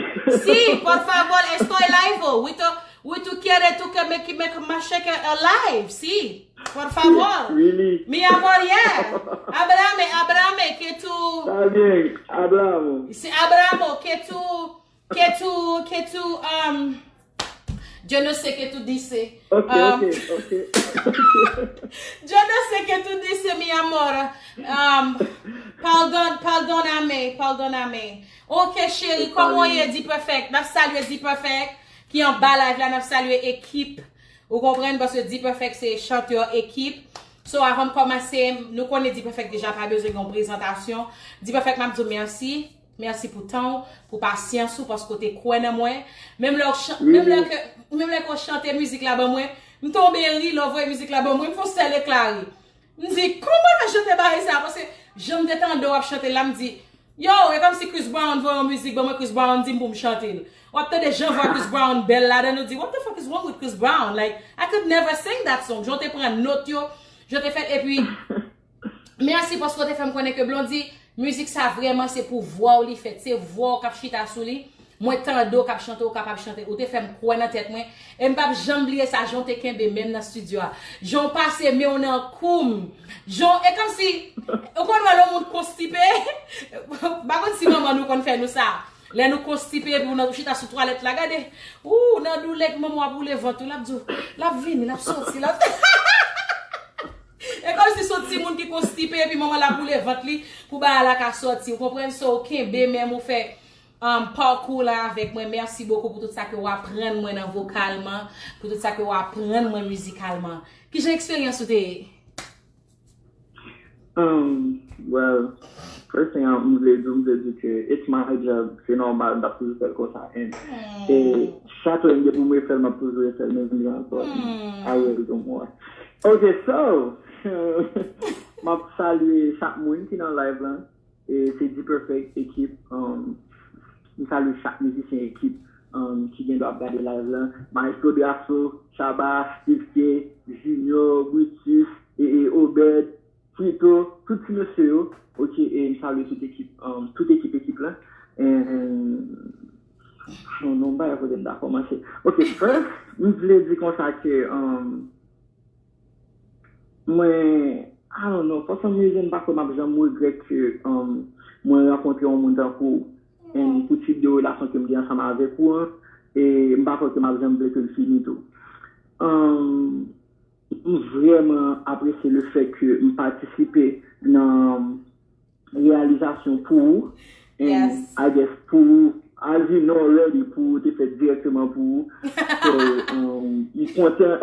Sí, por favor, estoy live. We to, we to quiere tú que me, que me, me cheque a live, sí. Por favor. Really? Mi amor, yeah. Háblame, háblame, que tú. Está bien, hablamos. Sí, hablamos, que tú, que tú, que tú, um, yo no sé qué tú dices. Ok, um, ok, ok. Yo no sé qué tú dices, mi amor. Um, pardon, perdóname, perdóname. Ok, cheri, kòman w ye, D-Perfect? N ap salye D-Perfect ki anba live la, n ap salye ekip. Ou konprann, paske D-Perfect se chantè ekip. So, avan m kòmanse, nou konnen D-Perfect deja pa bezwen gen yon prezantasyon. D-Perfect, m ap di w mèsi. Mèsi pou tan w, pou pasyans ou, paske w te kwè nan mwen. Menm lè w chan-, menm lè ke, menm lè ke w chante mizik la ban mwen, m tonbe ri lè w voye mizik la ban mwen, m fè yon sèl ekla ri. M di, kòman w fè chante bagay sa? Paske jan m te tande w ap chante la, m di, yo, e kòmsi Chris Brown voye yon mizik ban mwen, Chris Brown di m pou m chante l. W ap tande jan vwa Chris Brown bèl ladan, nou di, what the fuck is wrong with Chris Brown? Like, I could never sing that song. Jan w te pran nòt yo, jan w te fè, epi, mèsi paske w te fè m konnen ke Blondy, mizik sa vrèman se pou vwa w li fèt. Se vwa w k ap chita sou li. Mwen tande w k ap chante, w kapab chante. Ou te fè m kwè nan tèt mwen. E m p ap janm bliye sa, jan w te kenbe men m nan estidyo a. Jan w pase men w nan kou m. Jan w, e kòmsi, ou konn wè lè yon moun konstipe? M pa konn si manman nou konn fè nou sa. Lè nou konstipe, epi w nan, ou chita sou twalèt la, gade. Ou nan doulè, epi manman w ap woule vant ou, l ap di w, l ap vini, l ap soti, l ap. E kòmsi se yon timoun ki konstipe epi manman l ap boule vant li pou bagay la ka sòti. Ou konprann? So, kenbe menm, ou fè um, pakou la avèk mwen. Mèsi bokou pou tout sa ke w aprann mwen nan vokalman, pou tout sa ke w aprann mwen mizikalman. Kijan eksperyans ou te ye? Um, well, first thing, m vle di, m vle di ke it's my job, se nòmal, m t ap toujou fè l konsa. And e chak lè m gen pou m refè l, m ap toujou refè l, menm jan ankò. I will do more. Ok, so, m ap salye chak moun ki nan live lan. E se D-Perfect ekip. Um, m salye chak mizisyen ekip um, ki gen dwa ap gade live lan. Maestro Drasso, Shabba, Steve K, Junior, Brutus, e, e Obed, Frito, tout ti mesye yo. Ok, e m salye tout ekip, um, tout ekip ekip lan. And, non, non, m pa wè kote m ta kòmanse. Ok, first, m vle di konsa ke um, mwen, I don't know, for some reason, m pa kwè m ap janm regrèt ke um, mwen rankontre yon moun tankou ou. And pou tip de relasyon ke m gen ansanm avèk ou an, e m pa kwè ke m ap janm vle ke l fini tou. Um, m vrèman apresye le fè ke m patisipe nan reyalizasyon pou ou. And I guess pou ou, as you know already, pou ou te fèt dirèkteman pou ou. So, um, m kontan.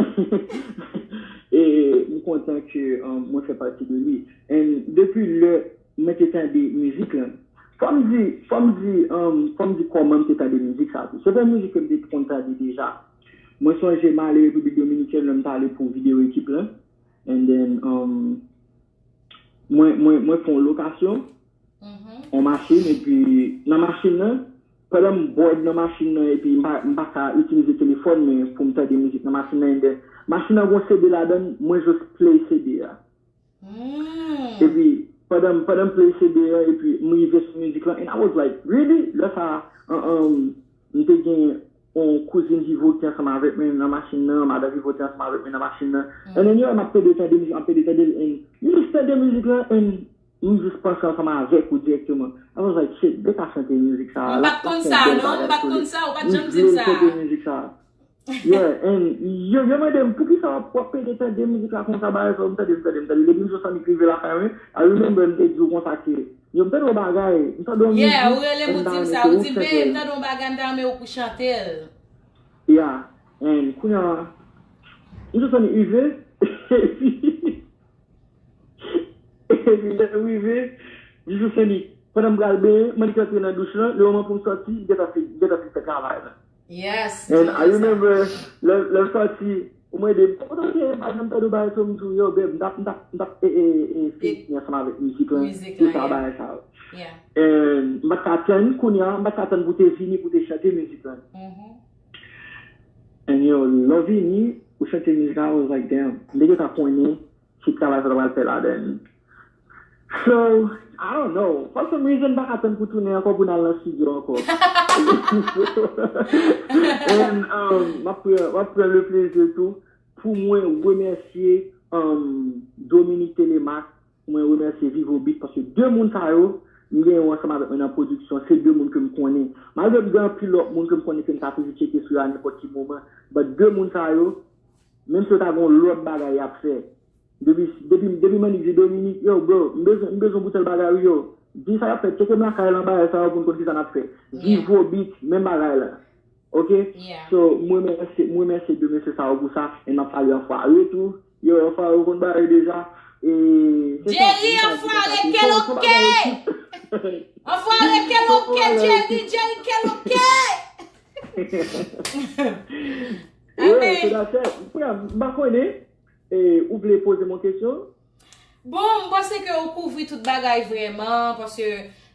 E m kontan ke um, mwen fè pati de li. And depi lè mwen te tande mizik lan, fò m di, fò m di, um, fò m di kòman m te tande mizik sa tou. Se pa yon mizik ke m te konn tande deja. Mwen sonje m ale Repiblik Dominikèn lè m t ale pou videyo ekip lan. And then, um, mwen, mwen, mwen fè yon lokasyon, yon machin, epi nan machin nan, pandan m bored nan machin nan, epi m pa, m pa ka itilize telefòn mwen pou m tande mizik nan machin nan, and then, machin nan gon C D ladan l, mwen just play C D a. Epi, pandan, pandan m play C D a, epi m rive sou mizik lan, and I was like, really? Lè sa a, an, an, m te gen yon kouzin Vivo ki ansanm avèk mwen nan machin nan, madan Vivo te ansanm avèk mwen nan machin nan. And then, yo, m ap pede tande mizik, m ap pede tande l, and m just tande mizik lan, and m just panse ansanm avèk ou dirèkteman. I was like, shit, Beka chante mizik sa a. M pa t konn sa, non, m pa t konn sa, ou pa t janm di m sa. M vle chante mizik sa a. Yeah, and yo, yo mande m, poukisa w ap, w ap pede tande mizik la konsa, bagay sa, m tande, m tande, m tande. Depi m sot sòni rive lakay mwen, I remember m te di w konsa ke, yo, m tande yon bagay, m tande yon mizik, yeah, ou rele m, ou di m sa, ou di m, babe, m tande yon bagay, m ta renmen ou pou chante l. Yeah, and kounye a, m sot sòni rive, epi, epi lè m rive, m sot sòni, pandan m pral benyen, m annik antre nan douch lan, le moman pou m sòti, m gentan fin, m gentan fin fè travay la. Yes. And I remember, lè, lè m sòti, ou mande m, kòman w ye, m pa janm tande w bagay sa, m di w, yo, babe, m t ap, m t ap, m t ap, e, e, e, fini ansanm avèk mizik lan, tout sa, bagay sa yo. And m pa t ka tann, kounye a, m pa t ka tann pou w te vini, pou w te chante mizik lan. And yo, lè w vini, ou chante mizik la, I was like, damn, m te gentan konnen, ki travay sa w ta pral fè ladan. So, I don't know. For some reason, m pa ka tann pou tounen ankò pou n al nan estidyo ankò. And um, m ap pran, m ap pran le plezi tou pou mwen remèsye um, Dominique Telemaque, pou mwen remèsye Vivo Beat, paske de moun sa yo, m gen yo ansanm avèk mwen nan pwodiksyon, se de moun ke m konnen. Malgre m gen anpil lòt moun ke m konnen ke m ka toujou tcheke sou yo a nenpòt ki moman, but de moun sa yo, menm si yo ta gen yon lòt bagay y ap fè, Depi, depi, depi m annik di Dominique, yo, bro, m bezwen, m bezwen boutèl bagay wi, yo. Di sa y ap fè, tcheke m lakay lan, bagay sa yo pou n konn kisa n ap fè. Vivo Beat, menm bagay la. Ok? So, m remèsye, m remèsye de mesye sa yo pou sa, e m ap salye Anfware tou. Yo, Anfware, ou konn bagay deja. E, se sa, Jerry, Anfware, keloke! Anfware, keloke, Jerry, Jerry, keloke! Amen. M pa konnen. E, ou vle poze m yon kesyon? Bon, m panse ke ou kouvri tout bagay vrèman, paske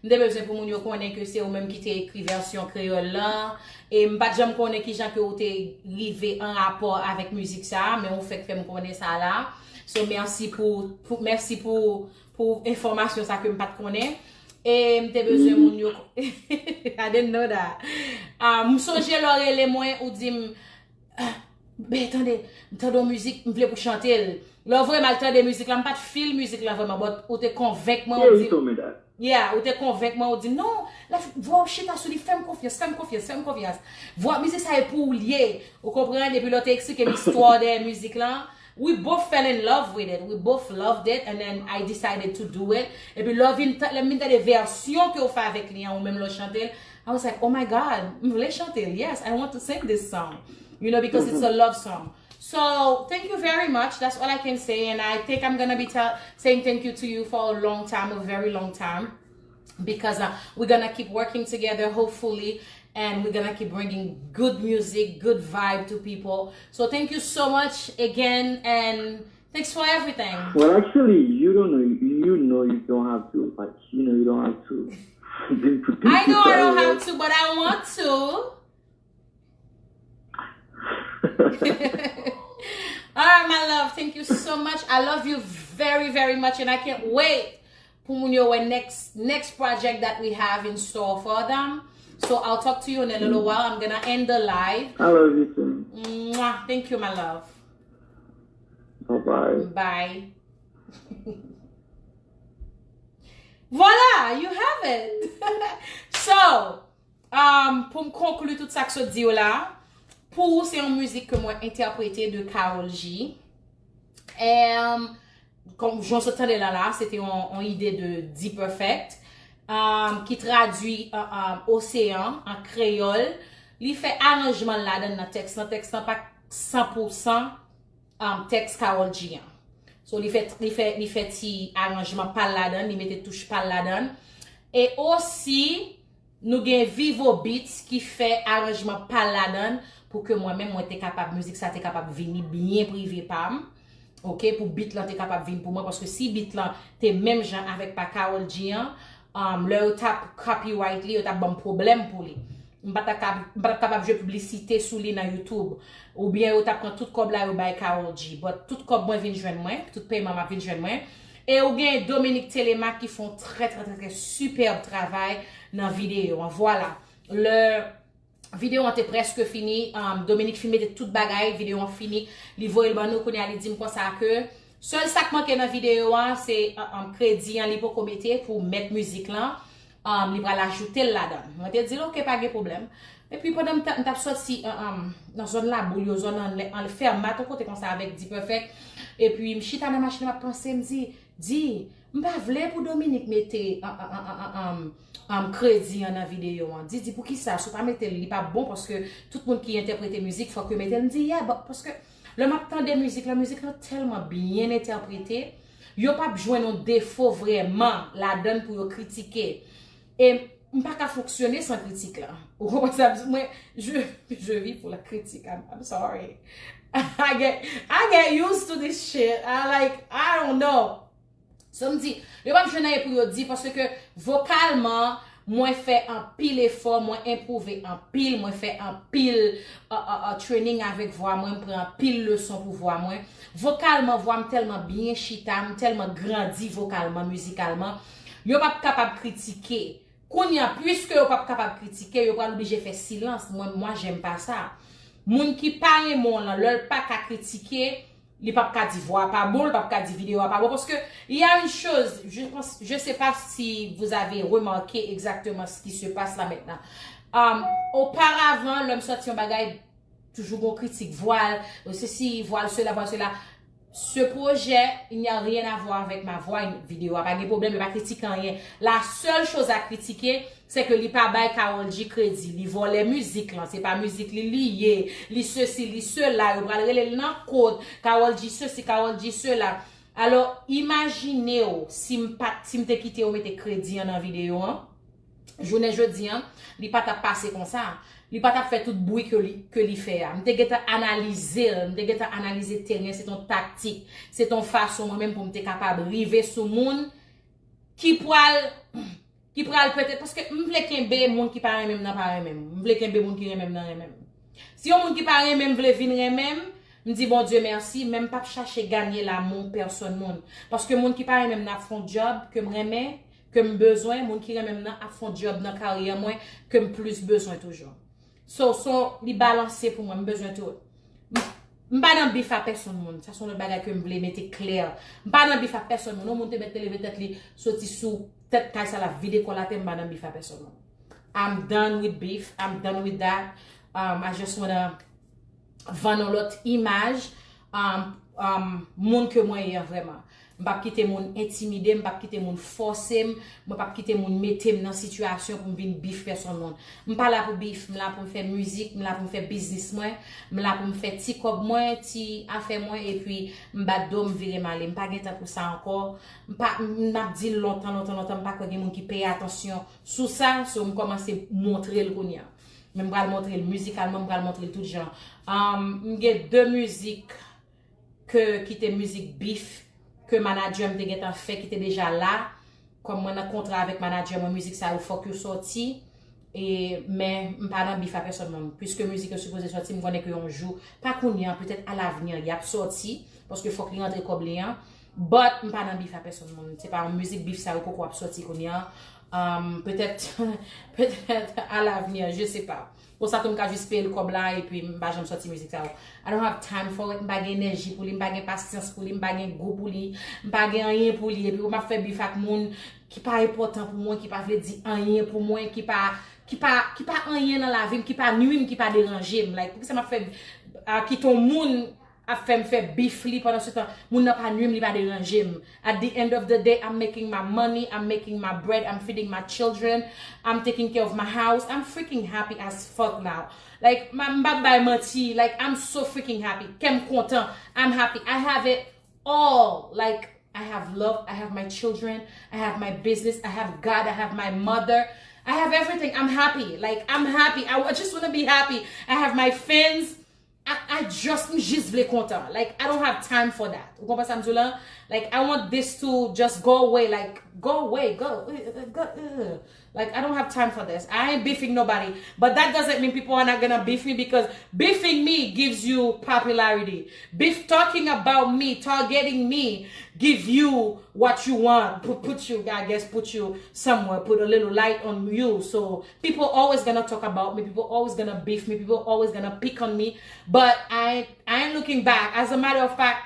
m te bezwen pou moun yo konnen ke se ou menm ki te ekri vèsyon kreyòl lan. E m pa t janm konnen kijan ke ou te rive an rapò avèk mizik sa a, men ou fèk fè m konnen sa la. So, mèsi pou, pou, mèsi pou, pou enfòmasyon sa ke m pa t konnen. E m te bezwen moun yo. I didn't know that. Ah, m sonje lè w rele mwen, ou di m, ah, ben, tande, m tande yon mizik, m vle pou chante l. Lè w voye m al tande mizik la, m pa t feel mizik la vrèman, but ou te konvenk mwen, ou di m, yeah, ou te konvenk mwen, ou di m, non, vwa w chita sou li, fè m konfyans, fè m konfyans, fè m konfyans. Vwa, mizik sa e pou ou l ye. Ou konprann? Epi lè w te eksplike m istwa w dèyè mizik lan, We both fell in love with it. We both loved it, and then I decided to do it. Epi lè w vin ta- lè m vin tande vèsyon ke w fè avèk li an, ou menm lè w chante l, I was like, oh my God, m vle chante l. Yes, I want to sing this song. You know, because it's a love song. So thank you very much. That's all I can say. And I think I'm gonna be tell, saying thank you to you for a long time, a very long time. Because uh, we're gonna keep working together, hopefully. And we're gonna keep bringing good music, good vibe to people. So thank you so much again. And thanks for everything. Well, actually, you don't know. You know you don't have to. Like, you know, you don't have to. I know I don't have to, but I want to. All right, my love, thank you so much. I love you very, very much, and I can't wait pou moun yo wè next next project that we have in store for them. So I'll talk to you in a little while. I'm gonna end the live. I love you too. Mwah. Thank you, my love. Bye bye. Bye. Voilà, you have it. So, um, pou m konkli tout sa k sot di yo la, Pou ou se yon mizik ke mwen entèprete de Karol G. Um, kòm jan w sot tande la la, se te yon, yon ide de D-Perfect, um, ki tradui uh, um, Oseyan an kreyòl. Li fè aranjman ladan nan tèks lan. Tèks lan pa san pou san um, tèks Karol G an. So li fè li fè li fè ti aranjman pa l ladan, li mete touch pa l ladan. E osi nou gen Vivo Beats ki fè aranjman pa l ladan pou ke mwen menm mwen te kapab mizik sa te kapab vini byen prive pa m. Ok, pou beat lan te kapab vin pou mwen paske si beat lan te menm jan avèk pa Karol G an, um, lè yo t ap copyright li, yo t ap ban m pwoblèm pou li. M pa t ap kab- m pa t ap kapab jwe piblisite sou li nan YouTube. Oubyen yo t ap pran tout kòb la yo bay Karol G. But tout kòb mwen vin jwenn mwen, tout pèman m ap vin jwenn mwen. E ou gen Dominique Telemaque ki fè yon trè trè trè trè sipèb travay nan videyo an. Vwala. Lè videyo an te prèske fini, um, Dominique fin mete tout bagay, videyo an fini, li voye l ban nou, kounye a li di m konsa ke sèl sa k manke nan videyo an se um, kredi an li poko mete pou mèt mizik lan, um, li pral ajoute l ladan. Mwen te di l ok, pa gen pwoblèm. Epi pandan m t ap sòti um, nan zòn Laboul yo, zòn anlè, anlè Fèmat, yon kote konsa avèk D-Perfect, epi m chita nan machin m ap panse, m di, Di, m pa vle pou Dominique mete um, um, kredi an nan videyo an. Di, di poukisa, si w pa mete l, li p ap bon, paske tout moun ki entèprete mizik, fòk yo mete l. M di, yeah, but, paske lè m ap tande mizik lan, mizik lan tèlman byen entèprete, yo p ap jwenn yon defo vrèman ladan l pou yo kritike. E m pa ka fonksyone san kritik la. Ou konprann sa m di? Mwen, je, je vis pour la critique. I'm, I'm sorry. I get, I get used to this shit. I like, I don't know. So m di, yo p ap jwenn anyen pou yo di paske vokalman, mwen fè anpil efò, mwen enpwouve anpil, mwen fè anpil uh, uh, uh, training avèk vwa mwen, m pran anpil leson pou vwa mwen. Vokalman, vwa m tèlman byen chita, m tèlman grandi vokalman, mizikalman. Yo p ap kapab kritike. Kounye a, pwiske yo p ap kapab kritike, yo pral oblije fè silans. Mwen, moi, j'aime pas ça. Moun ki pa renmen w lan, lè l pa ka kritike, li p ap ka di vwa a pa bon, li p ap ka di videyo a pa bon. Paske, il y a une chose, je pense, je sais pas si vous avez remarqué exactement ce qui se passe là maintenant. Um, oparavan, lè m sòti yon bagay, toujou gon kritik, vwal, sesi, vwal sela, vwal sela. Ce projet, il n'y a rien à voir avec ma voix. Videyo a pa gen pwoblèm, yo pa kritike anyen. La seule chose à critiquer, se ke li pa bay Karol G kredi. Li vòlè mizik lan, se pa mizik li li ye, li sesi, li sela, yo pral rele l nan kot, Karol G sesi, Karol G sela. Alò, imajine w si m pa, si m te kite yo mete kredi an nan videyo an. Jounen jodi an, li pa t ap pase konsa. Li pa t ap fè tout bri ke li, ke li fè a. M te gentan analize l, m te gentan analize teren, se t on taktik, se t on fason mwen menm pou m te kapab rive sou moun ki pral, ki pral petèt, paske m vle kenbe moun ki pa renmen m nan pa renmen m. M vle kenbe moun ki renmen m nan renmen m. Si yon moun ki pa renmen m vle vin renmen m, m di Bondye mèsi, men m p ap chache ganye lamou pèsòn moun. Paske moun ki pa renmen m nan ap fè on djòb ke m renmen, ke m bezwen, moun ki renmen m nan ap fè on djòb nan karyè mwen ke m plis bezwen toujou. So, so, li balanse pou mwen, m bezwen tou. M, m pa nan bif a pèsonn moun, sa se yon lòt bagay ke m vle mete klè. M pa nan bif a pèsonn moun, yon moun te mèt te leve tèt li, soti sou tèt kay sa l ap vide kò l atè, m pa nan bif a pèsonn moun. I'm done with beef, I'm done with that. Um, I just wanna vann yon lòt imaj. Um, um, moun ke mwen ye an vrèman. M p ap kite moun entimide m, m p ap kite moun fòse m, mwen p ap kite moun mete m nan sitiyasyon pou m vin beef pèsonn moun. M pa la pou beef, m la pou m fè mizik, m la pou m fè biznis mwen, m la pou m fè ti kòb mwen, ti afè mwen, epi m bat do m vire m ale. M pa gen tan pou sa ankò. M pa, m ap di l lontan, lontan, lontan, m pa kwè gen moun ki peye atansyon sou sa, so m kòmanse montre l kounye a. Men m pral montre l mizikalman, m pral montre l tout jan. Um, m gen de mizik ke, ki te mizik beef ke manadjè m te gentan fè, ki te deja la. Kòm mwen nan kontra avèk manadjè mwen, mizik sa yo fòk yo sòti. E, men m pa nan beef a pèsonn moun. Piske mizik yo sipoze sòti, m konnen ke yon jou, pa kounye a, petèt alavni, y ap sòti, paske fòk li rantre kòb li an. But m pa nan beef a pèsonn moun. Se pa yon mizik beef sa yo poko ap sòti kounye a. Um, petèt, petèt alavni, je sais pas. Konsa tou m ka jis peye l kòb la epi m pa janm sòti mizik sa yo. I don't have time for it. M pa gen enèji pou li, m pa gen pasyans pou li, m pa gen gou pou li, m pa gen anyen pou li. Epi pou m ap fè beef ak moun ki pa enpòtan pou mwen, ki pa vle di anyen pou mwen, ki pa, ki pa, ki pa anyen nan lavi m, ki pa nwi m, ki pa deranje m. Like, poukisa m ap fè, ah, kite yon moun ap fè m fè beef li pandan se tan moun nan pa nwi m, li pa deranje m. At the end of the day, I'm making my money, I'm making my bread, I'm feeding my children, I'm taking care of my house, I'm freaking happy as fuck now. Like, m p ap bay manti, like, I'm so freaking happy. Kè m kontan, I'm happy. I have it all. Like, I have love, I have my children, I have my business, I have God, I have my mother, I have everything. I'm happy. Like, I'm happy. I, I just want to be happy. I have my fans. I, I just, m jis vle kontan. Like, I don't have time for that. Ou konprann sa m di w la? Like, I want this to just go away. Like, go away. Go. Uh, uh, go. Uh. Like, I don't have time for this. I ain't beefing nobody. But that doesn't mean people are not gonna beef me because beefing me gives you popularity. Beef, talking about me, targeting me, give you what you want. Put, put you, I guess, put you somewhere, put a little light on you. So people always gonna talk about me. People always gonna beef me. People always gonna pick on me. But I, I ain't looking back. As a matter of fact,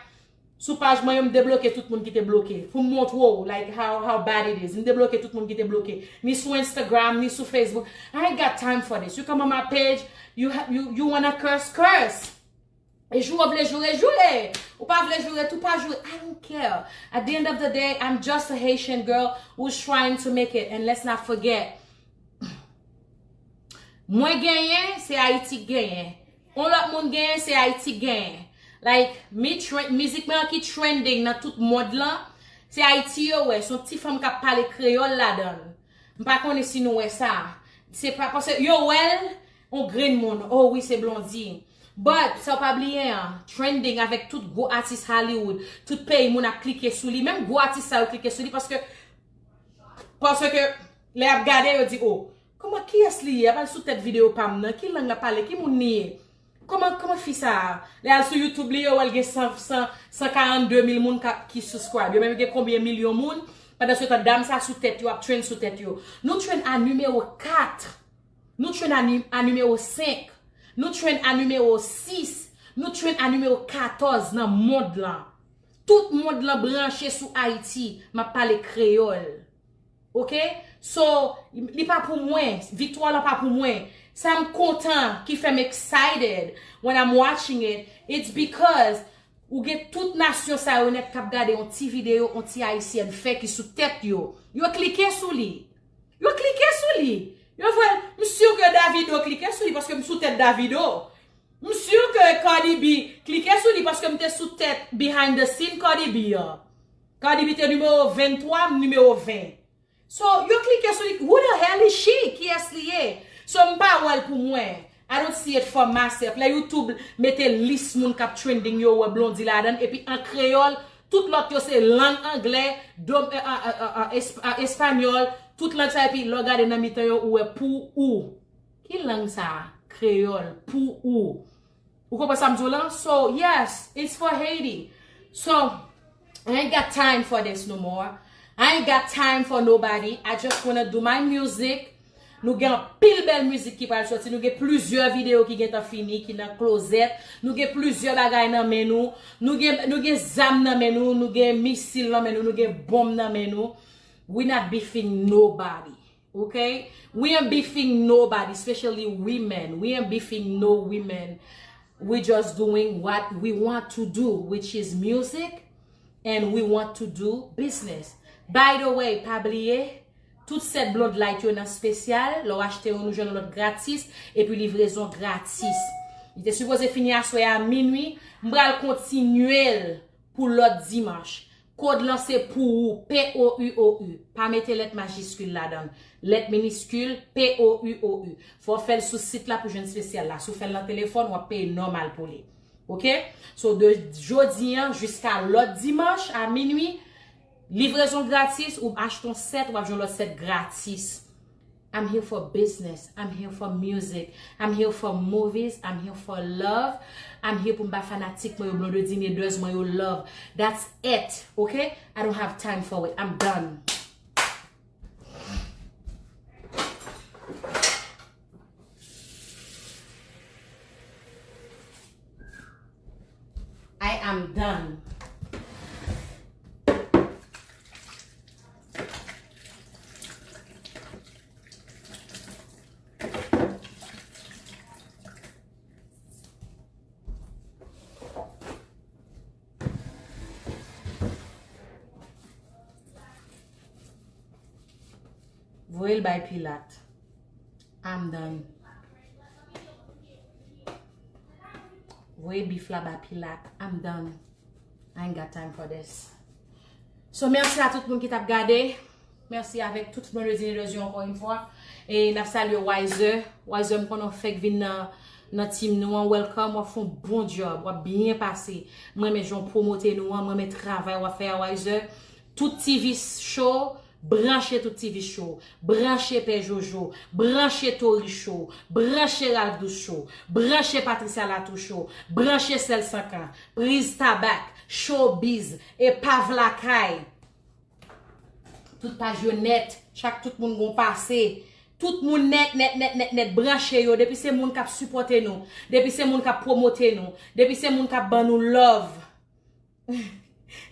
sou paj mwen yo, m debloke tout moun ki te bloke. Pou m montre w, like, how, how bad it is. M debloke tout moun ki te bloke. Ni sou Instagram, ni sou Facebook. I ain't got time for this. You come on my page, you, ha- you, you wanna curse, curse. E jou w vle joure, joure. Ou pa vle joure, tou pa joure. I don't care. At the end of the day, I'm just a Haitian girl who's trying to make it. And let's not forget, mwen genyen, se Ayiti k genyen. On lòt moun genyen, se Ayiti k genyen. Like, mi trend, mizik mwen an ki trending nan tout mond lan, se Ayiti yo wè. Se yon ti fanm k ap pale kreyòl ladan l. M pa konnen si nou wè sa. Se pa paske yo wè l, on grenn moun. Oh wi, se Blondy. But, sa w pa bliye an, trending avèk tout gwo atis Hollywood, tout peyi moun ap klike sou li. Menm gwo atis sa yo klike sou li paske, paske lè y ap gade, yo di, oh, kòman, kiyès li ye? Ap al sou tèt videyo pa m nan. Ki lang l ap pale? Ki moun li ye? Kòman, kòman fi sa a? Lè al sou YouTube li, yo wè l gen san, san, san karannde mil moun k ap, ki subscribe. Yo menm gen konbyen milyon moun? Pandan se tan, dam sa sou tèt yo, ap trend sou tèt yo. Nou trend a nimewo kat. Nou trend a, ni- a nimewo senk. Nou trend a nimewo sis. Nou trend a nimewo katòz nan mond lan. Tout mond lan branche sou Ayiti. M ap pale kreyòl. Ok? So, li pa pou mwen. Viktwa la pa pou mwen. Sa m kontan, ki fè m excited when I'm watching it, it's because ou gen tout nasyon sa yo nèt k ap gade yon ti videyo, yon ti ayisyèn fè ki sou tèt yo. Yo klike sou li. Yo klike sou li. Yo vwè, m si ke Davido klike sou li paske m sou tèt Davido. M si ke Cardi B klike sou li paske m te sou tèt behind the scene Cardi B an. Cardi B te nimewo venntwa, m nimewo ven. So, yo klike sou li, who the hell is she? Kiyès li ye? So, m pa wè l pou mwen. I don't see it for myself. Lè YouTube mete lis moun k ap trending yo, ou wè Blondy ladan l, epi an kreyòl, tout lòt yo se lang anglè, dom, eh, ah, ah, ah, ah, esp- ah, espanyòl, tout lang sa, epi lè w gade nan mitan yo, ou wè pou ou. Ki lang sa a? Kreyòl, pou ou. Ou konprann sa m di w lan? So, yes, it's for Haiti. So, I ain't got time for this no more. I ain't got time for nobody. I just wanna do my music. Nou gen anpil bèl mizik ki pral sòti. Nou gen plizyè videyo ki gentan fini, ki nan klozèt. Nou gen plizyè bagay nan men nou. Nou gen, nou gen zam nan men nou. Nou gen misil nan men nou. Nou gen bonm nan men nou. We not beefing nobody. Ok? We ain't beefing nobody, especially women. We ain't beefing no women. We just doing what we want to do, which is music, and we want to do business. By the way, pa bliye, tout sèt Blonde Light yo nan espesyal, lè w achte youn ou jwenn lòt gratis, epi livrezon gratis. Li te sipoze fini aswè a minwi, m pral kontinye l pou lòt dimanch. Kòd lan se pou ou, P O U O U. Pa mete lèt majiskil ladan l. Lèt miniskil, P O U O U. Fò w fè l sou sit la pou jwenn espesyal la. Si w fè l nan telefòn, w ap peye nòmal pou li. Oke? So, de jodi an jiska lòt dimanch a minwi, livrezon gratis, ou achte yon sèt, w ap jwenn lòt sèt gratis. I'm here for business. I'm here for music. I'm here for movies. I'm here for love. I'm here pou m ba fanatik mwen yo, Blondedy Neders mwen yo love. That's it. Okay? I don't have time for it. I'm done. I am done. Voye l bay Pilat. I'm done. Voye bif la ba Pilat. I'm done. I ain't got time for this. So, mèsi a tout moun ki t ap gade. Mèsi avèk tout Blondedy Neders yo ankò yon fwa. E n ap salye Wiser. Wiser, m konnen w fèk vin nan, nan team nou an. Welcome, w ap fè yon bon job. W ap byen pase. Mwen renmen jan w pwomote nou an. Mwen renmen travay w ap fè a, Wiser. Tout T V Show, branche tout T V Show. Branche Pè Jojo. Branche Tori Show. Branche Ralph Douce Show. Branche Patricia Latou Show. Branche Sèl Sankan. Priz Tabak. Showbiz. Epav Lakay. Tout paj yo nèt. Chak tout moun gon pase. Tout moun nèt, nèt, nèt, nèt, nèt. Branche yo. Depi se moun k ap sipòte nou. Depi se moun k ap pwomote nou. Depi se moun k ap ban nou love.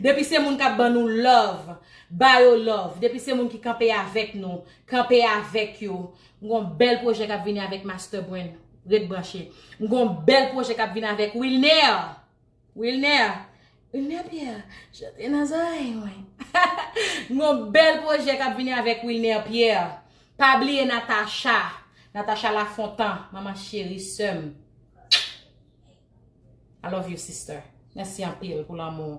Depi se moun k ap ban nou love, ba yo love. Depi se moun ki kanpe avèk nou, kanpe avèk yo. M gon bèl pwojè k ap vini avèk Master Brand. Ret branche. M gon bèl pwojè k ap vini avèk Wilner. Wilner. Wilner Pierre. Chante nan zòrèy mwen. M gon bèl pwojè k ap vini avèk Wilner Pierre. Pa bliye Natacha. Natacha Lafontan. Manman cheri, sè m. I love you, sister. Mèsi anpil pou lanmou.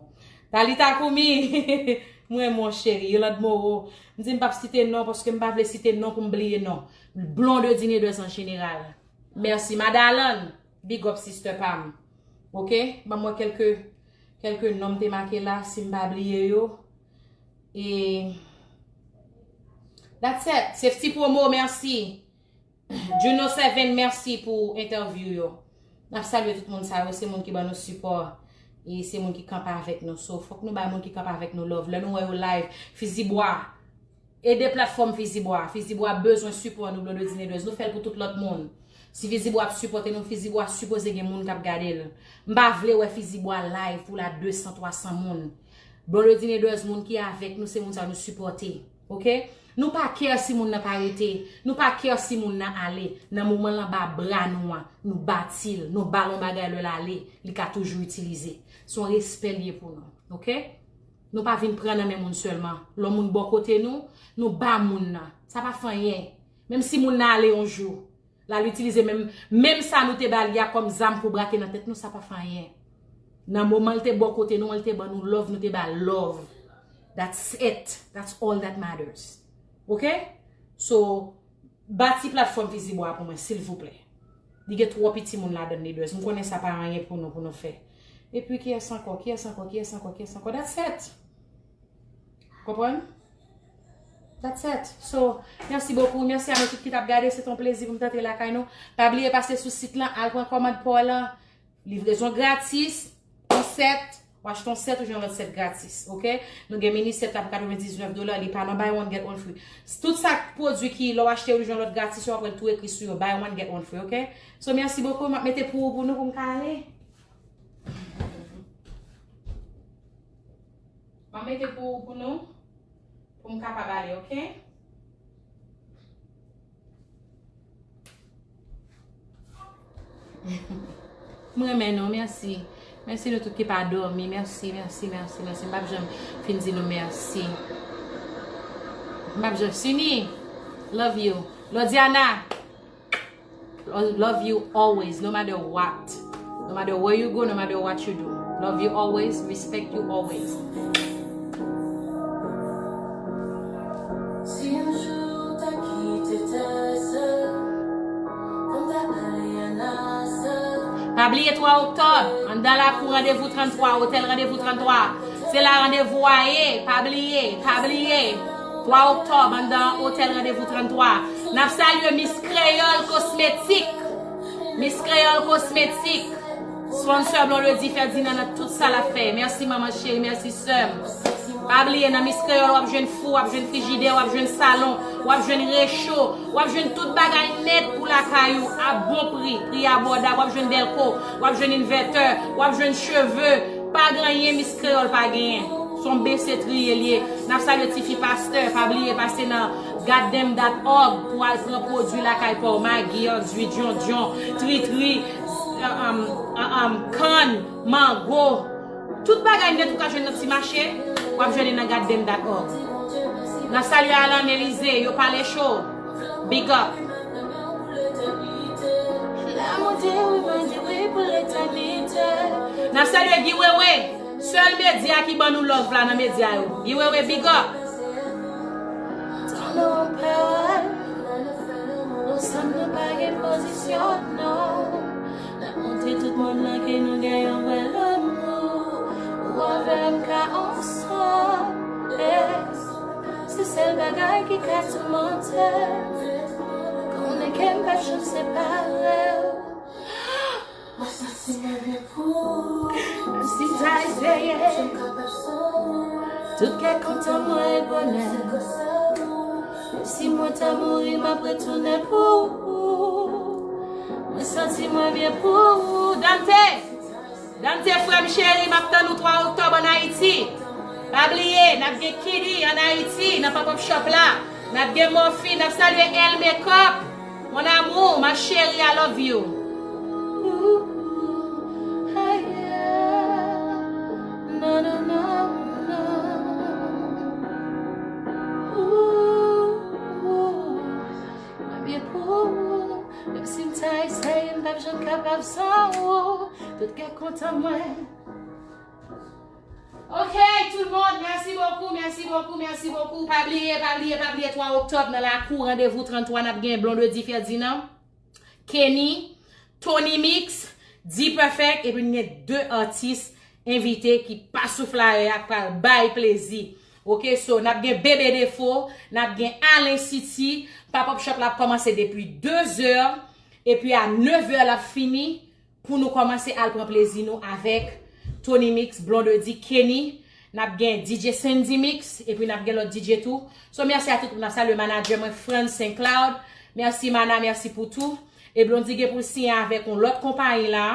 Talita Koumi, mwen, mon cheri, Yolande Moreau. M di m p ap site non paske m pa vle site non pou m bliye non. Blondedy Neders an jeneral. Mèsi. Madalan, big up, sister pa m. Oke? Ban mwen kèlke, kèlke non m te make la, si m pa bliye yo. E that's it. Safety Promo, mèsi. Juno Seven, mèsi pou entèvyou yo. N ap salye tout moun sa yo, se moun ki ban nou sipò e se moun ki kanpe avèk nou. So, fòk nou bay moun ki kanpe avèk nou love. Lè nou wè yo live, Fizibwa, ede platfòm Fizibwa. Fizibwa bezwen sipò nou, Blondedy Neders. Nou fè l pou tout lòt moun. Si Fizibwa ap sipòte nou, Fizibwa sipoze gen moun k ap gade l. M pa vle wè Fizibwa live pou l a de san, twa san moun. Blondedy Neders, moun ki avèk nou, se moun sa nou sipòte. Oke? Nou pa care si moun nan pa rete. Nou pa care si moun nan ale. Nan moman l anba bra nou an, nou bati l, nou ba l yon bagay lè l ale, li ka toujou itilize. Se yon respè l ye pou nou. Oke? Nou pa vin pran nan men moun sèlman. Lè yon moun bò kote nou, nou ba moun nan. Sa pa fè anyen. Menm si moun nan ale yon jou, l al itilize menm, menm sa nou te ba li a kòm zam pou brake nan tèt nou, sa pa fè anyen. Nan moman l te bò kote nou an, l te ban nou love, nou te ba l love. That's it. That's all that matters. Oke? So, bati platfòm Fizibwa pou mwen, silvouplè. Li gen twòp piti moun ladan l, Neders. M konnen sa pa anyen pou nou, pou nou fè. Epi, kiyès ankò? Kiyès ankò? Kiyès ankò? Kiyès ankò? That's it. Konprann? That's it. So, mèsi bokou. Mèsi a nou tout ki t ap gade. Se t on plezi pou m t antre lakay nou. Pa bliye pase sou sit lan, al pran kòmand pa w lan. Livrezon gratis. On sèt, w achte on sèt, ou jwenn lòt sèt gratis. Oke? Nou gen mini sèt la pou katrevendiznèf dola. Li pa nan buy one, get one free. Tout sa pwodui ki lè w achte, ou jwenn lòt gratis, yo ap wè l tou ekri sou yo. Buy one, get one free. Oke? So, mèsi bokou. M ap mete pou ou pou nou pou m ka ale. M ap mete pou ou pou nou, pou m kapab ale, oke? M renmen nou, mèsi. Mèsi nou tout ki pa dòmi. Mèsi, mèsi, mèsi, mèsi. M p ap janm fin di nou mèsi. M p ap janm. Sini, love you. Lodiana, love you always, no matter what. No matter where you go, no matter what you do. Love you always, respect you always. Si yon jou w ta kite tè sa, pou m ta ale ann Aza. Pa bliye twa oktòb, anndan lakou Randevou tranntwa, otèl Randevou tranntwa. Se la randevou a ye, pa bliye, pa bliye. Twa oktòb, anndan otèl Randevou tranntwa. N ap salye Miss Kreyòl Kosmetik. Miss Kreyòl Kosmetik. Sponsor Blondedy Ferdinand nan tout sa l ap fè. Mèsi manman cheri, mèsi sè m. Pa bliye, nan Miss Kreyòl, w ap jwenn fou, w ap jwenn frijidè, w ap jwenn salon, w ap jwenn recho, w ap jwenn tout bagay nèt pou lakay ou a bon pri, pri abòdab, w ap jwenn dèlko, w ap jwenn envètè, w ap jwenn cheve, pa gen anyen Miss Kreyòl pa genyen. Se yon bese triye l ye. N ap salye tifi pastè, pa bliye pase nan goddamn dot org pou al pran pwodui lakay pa w, magi, andui, dyondyon, tritri, um, um, um, um, kann, mango. Tout bagay nèt ou ka jwenn nan ti mache, w ap jwenn li nan goddamn dot org. N ap salye Alan Elize, yo pale cho. Big up. Lanmou di wi, mwen di wi pou letènite. N ap salye Guy Wewe. Sèl medya ki ban nou love la nan medya yo. Guy Wewe, big up. Tan nou an pawòl, ansanm nou pa gen pozisyon, non. N ap montre tout mond lan ke nou gen yon vrè lanmou. Ou avè m ka ansanm. Eh, se sèl bagay ki ka toumante. Konnen ke m p ap janm separe w. Mwen santi mwen byen pou ou. Menm si m ta eseye, tout kè kontan mwen e bonè. Menm si mwen ta mouri, m ap retounen pou ou. Mwen santi mwen byen pou ou. Dante! Dante, frè m cheri, m ap tann ou twa oktòb ann Ayiti. Pa bliye, n ap gen Kitty ann Ayiti, nan pop up shop la. N ap gen Murphy, n ap salye L Makeup. Mon amour, ma chérie, I love you. Ooh, ah, yeah. Non, non, non, non. Ooh, ooh. Mwen byen pou ou. Menm si m ta eseye, m p ap janm kapab san ou. Tout kè kontan mwen. Ok, tout le monde, merci beaucoup, merci beaucoup, merci beaucoup. Pa bliye, pa bliye, pa bliye, twa oktòb nan lakou, randevou tranntwa, n ap gen Blondedy Ferdinand, Kenny, Tony Mix, D-Perfect, epi n gen de atis envite ki pa sou flyer a, k pral bay plezi. Ok, so, n ap gen Bebe Defo, n ap gen Alain City, pop up shop la ap kòmanse depi de zè, epi a nèf è l ap fini. Pou nou kòmanse al pran plezi nou avèk Tony Mix, Blondedy, Kenny. N ap gen D J Sandy Mix, epi n ap gen lòt D J tou. So, mèsi a tout moun. N ap salye manadjè mwen, Franz Saint Cloud. Mèsi, Mana, mèsi pou tou. E Blondy gen pou l siyen avèk yon lòt konpayi la,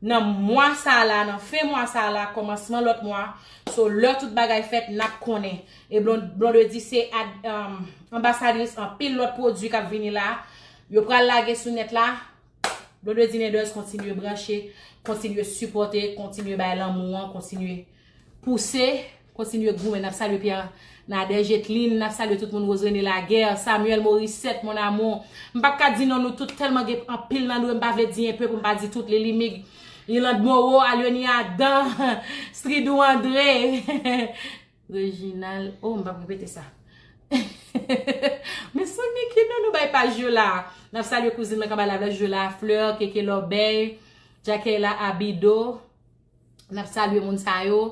nan mwa sa la, nan fen mwa sa la, kòmansman lòt mwa. So, lè tout bagay fèt, n ap konnen. E Blon-, Blondedy se ad-, um, anbasadris anpil lòt pwodui k ap vini la. Yo pral lage sou nèt la. Blondedy Nenders, kontinye branche, kontinye sipòte, kontinye bay lanmou an, kontinye pouse, kontinye goumen. N ap salye Pierre Nadège Etline, n ap salye tout moun, Rose René Laguerre, Samuel Morissette, mon amour. M p ap ka di non nou tout, tèlman gen anpil nan nou, m pa vle di enpe pou m pa di tout, Lili Mig, Yolande Moreau, Alionie Adam, Stridou André. Reginald, oh, m p ap repete sa. Mezanmi, ki non nou bay paj yo la? N ap salye kouzin mwen k anba lav la, Jola Fleur, Keke Lòbèy, Jackela Abido. N ap salye moun sa yo.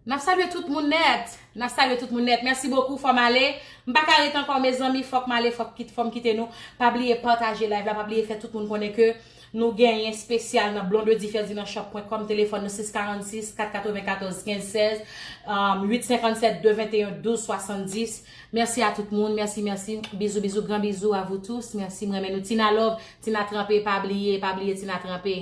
N ap salye tout moun nèt. N ap salye tout moun nèt. Mèsi bokou, fò m ale. M pa ka ret ankò, mezanmi, fòk m ale, fòk kit-, fò m kite nou. Pa bliye pataje live la, pa bliye fè tout moun konnen ke nou genyen espesyal nan Blondedy Ferdinand Shop point com, telefòn nou sis karannsis, kat katrevenkatòz, kenz sèz, um, uit senkannsèt, de venteyen, douz swasanndis. Mèsi a tout moun, mèsi, mèsi. Bizou, bizou, gran bizou a vous tous. Mèsi, m renmen nou. Tina Love, Tina Tranpe, pa bliye, pa bliye Tina Tranpe.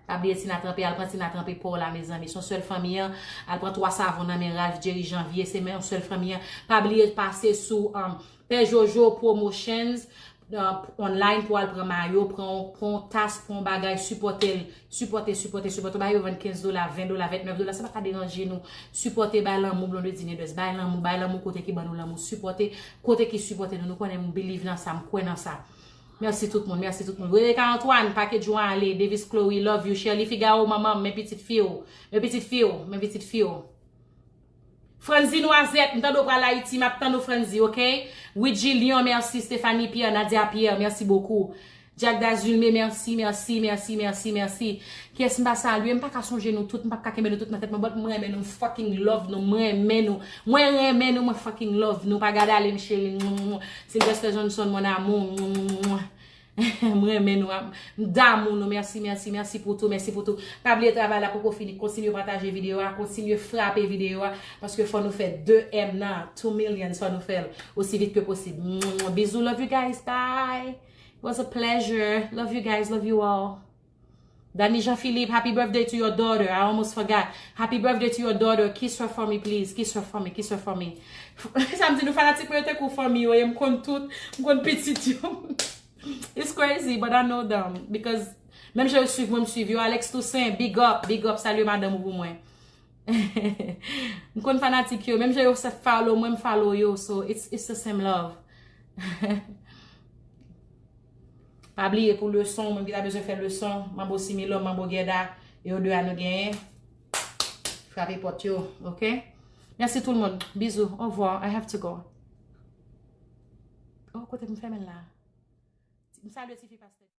Pa bliye Tina Tranpe, al pran Tina Tranpe pa w la, mezanmi. Se yon sèl fanmi an, al pran twa savon nan men Ralph Jerry Janvier, se men yon sèl fanmi an. Pa bliye pase sou, um, Pè Jojo Promotions, nan online pou al pran mayo, pran yon, pran yon tas, pran yon bagay, sipòte l, sipòte, sipòte, sipòte. Ou bay yo vann kenz dola, ven dola, ventnèf dola, sa pa ka deranje nou. Sipòte, bay lanmou, Blondedy Nedwest, bay lanmou, bay lanmou kote ki ban nou lanmou, sipòte kote ki sipòte nou. Nou konnen m believe nan sa, m kwè nan sa. Mèsi tout moun, mèsi tout moun. Rebecca Antoine, package ou ale, Davis Chloe, love you, Shirley Figaro, manman m, men pitit fi w, men pitit fi w, men pitit fi w. Franzi Noizette, m tande w pral Ayiti, m ap tann ou Franzi, ok? Widji Lyon, mèsi. Stéphanie Pierre, Nadia Pierre, mèsi bokou. Jack Dazulme, mèsi, mèsi, mèsi, mèsi, mèsi. Kiyès m pa salye? M pa ka sonje nou tout, m pa ka kenbe nou tout nan tèt mwen, but mwen renmen nou, m fucking love nou, mwen renmen nou, mwen renmen nou, mwen fucking love nou, pa gade ale m cheri, Sylvester Johnson, mon amour. M renmen nou, m damou nou, mèsi, mèsi, mèsi pou tou, mèsi pou tou. Pa bliye travay la poko fini, kontinye pataje videyo a, kontinye frape videyo a, paske fò nou fè de M nan, two million, fò nou fè l osi vit ke posib. Bizou, love you guys, bye. It was a pleasure, love you guys, love you all. Dani Jean Philippe, happy birthday to your daughter. I almost forgot. Happy birthday to your daughter. Kiss her for me, please. Kiss her for me. Kiss her for me. Sa m di nou fanatik mwen yo te kou fanmi yo ye, m konn tout, m konn pitit yo. It's crazy, but I know them because menm jan yo swiv mwen, m swiv yo. Alex Toussaint, big up, big up, salye madanm ou pou mwen. M konn fanatik yo, menm jan yo follow mwen, m follow yo, so it's, it's the same love. Pa bliye pou leson, ou menm ki ta bezwen fè leson, Manbo Similò, Manbo Gèda, e yo de a nou genyen. Frape pòt yo, ok? Mèsi tout moun. Bizou. Au revoir. I have to go. Oh, kote m fèmen la? M salye tifi pastè.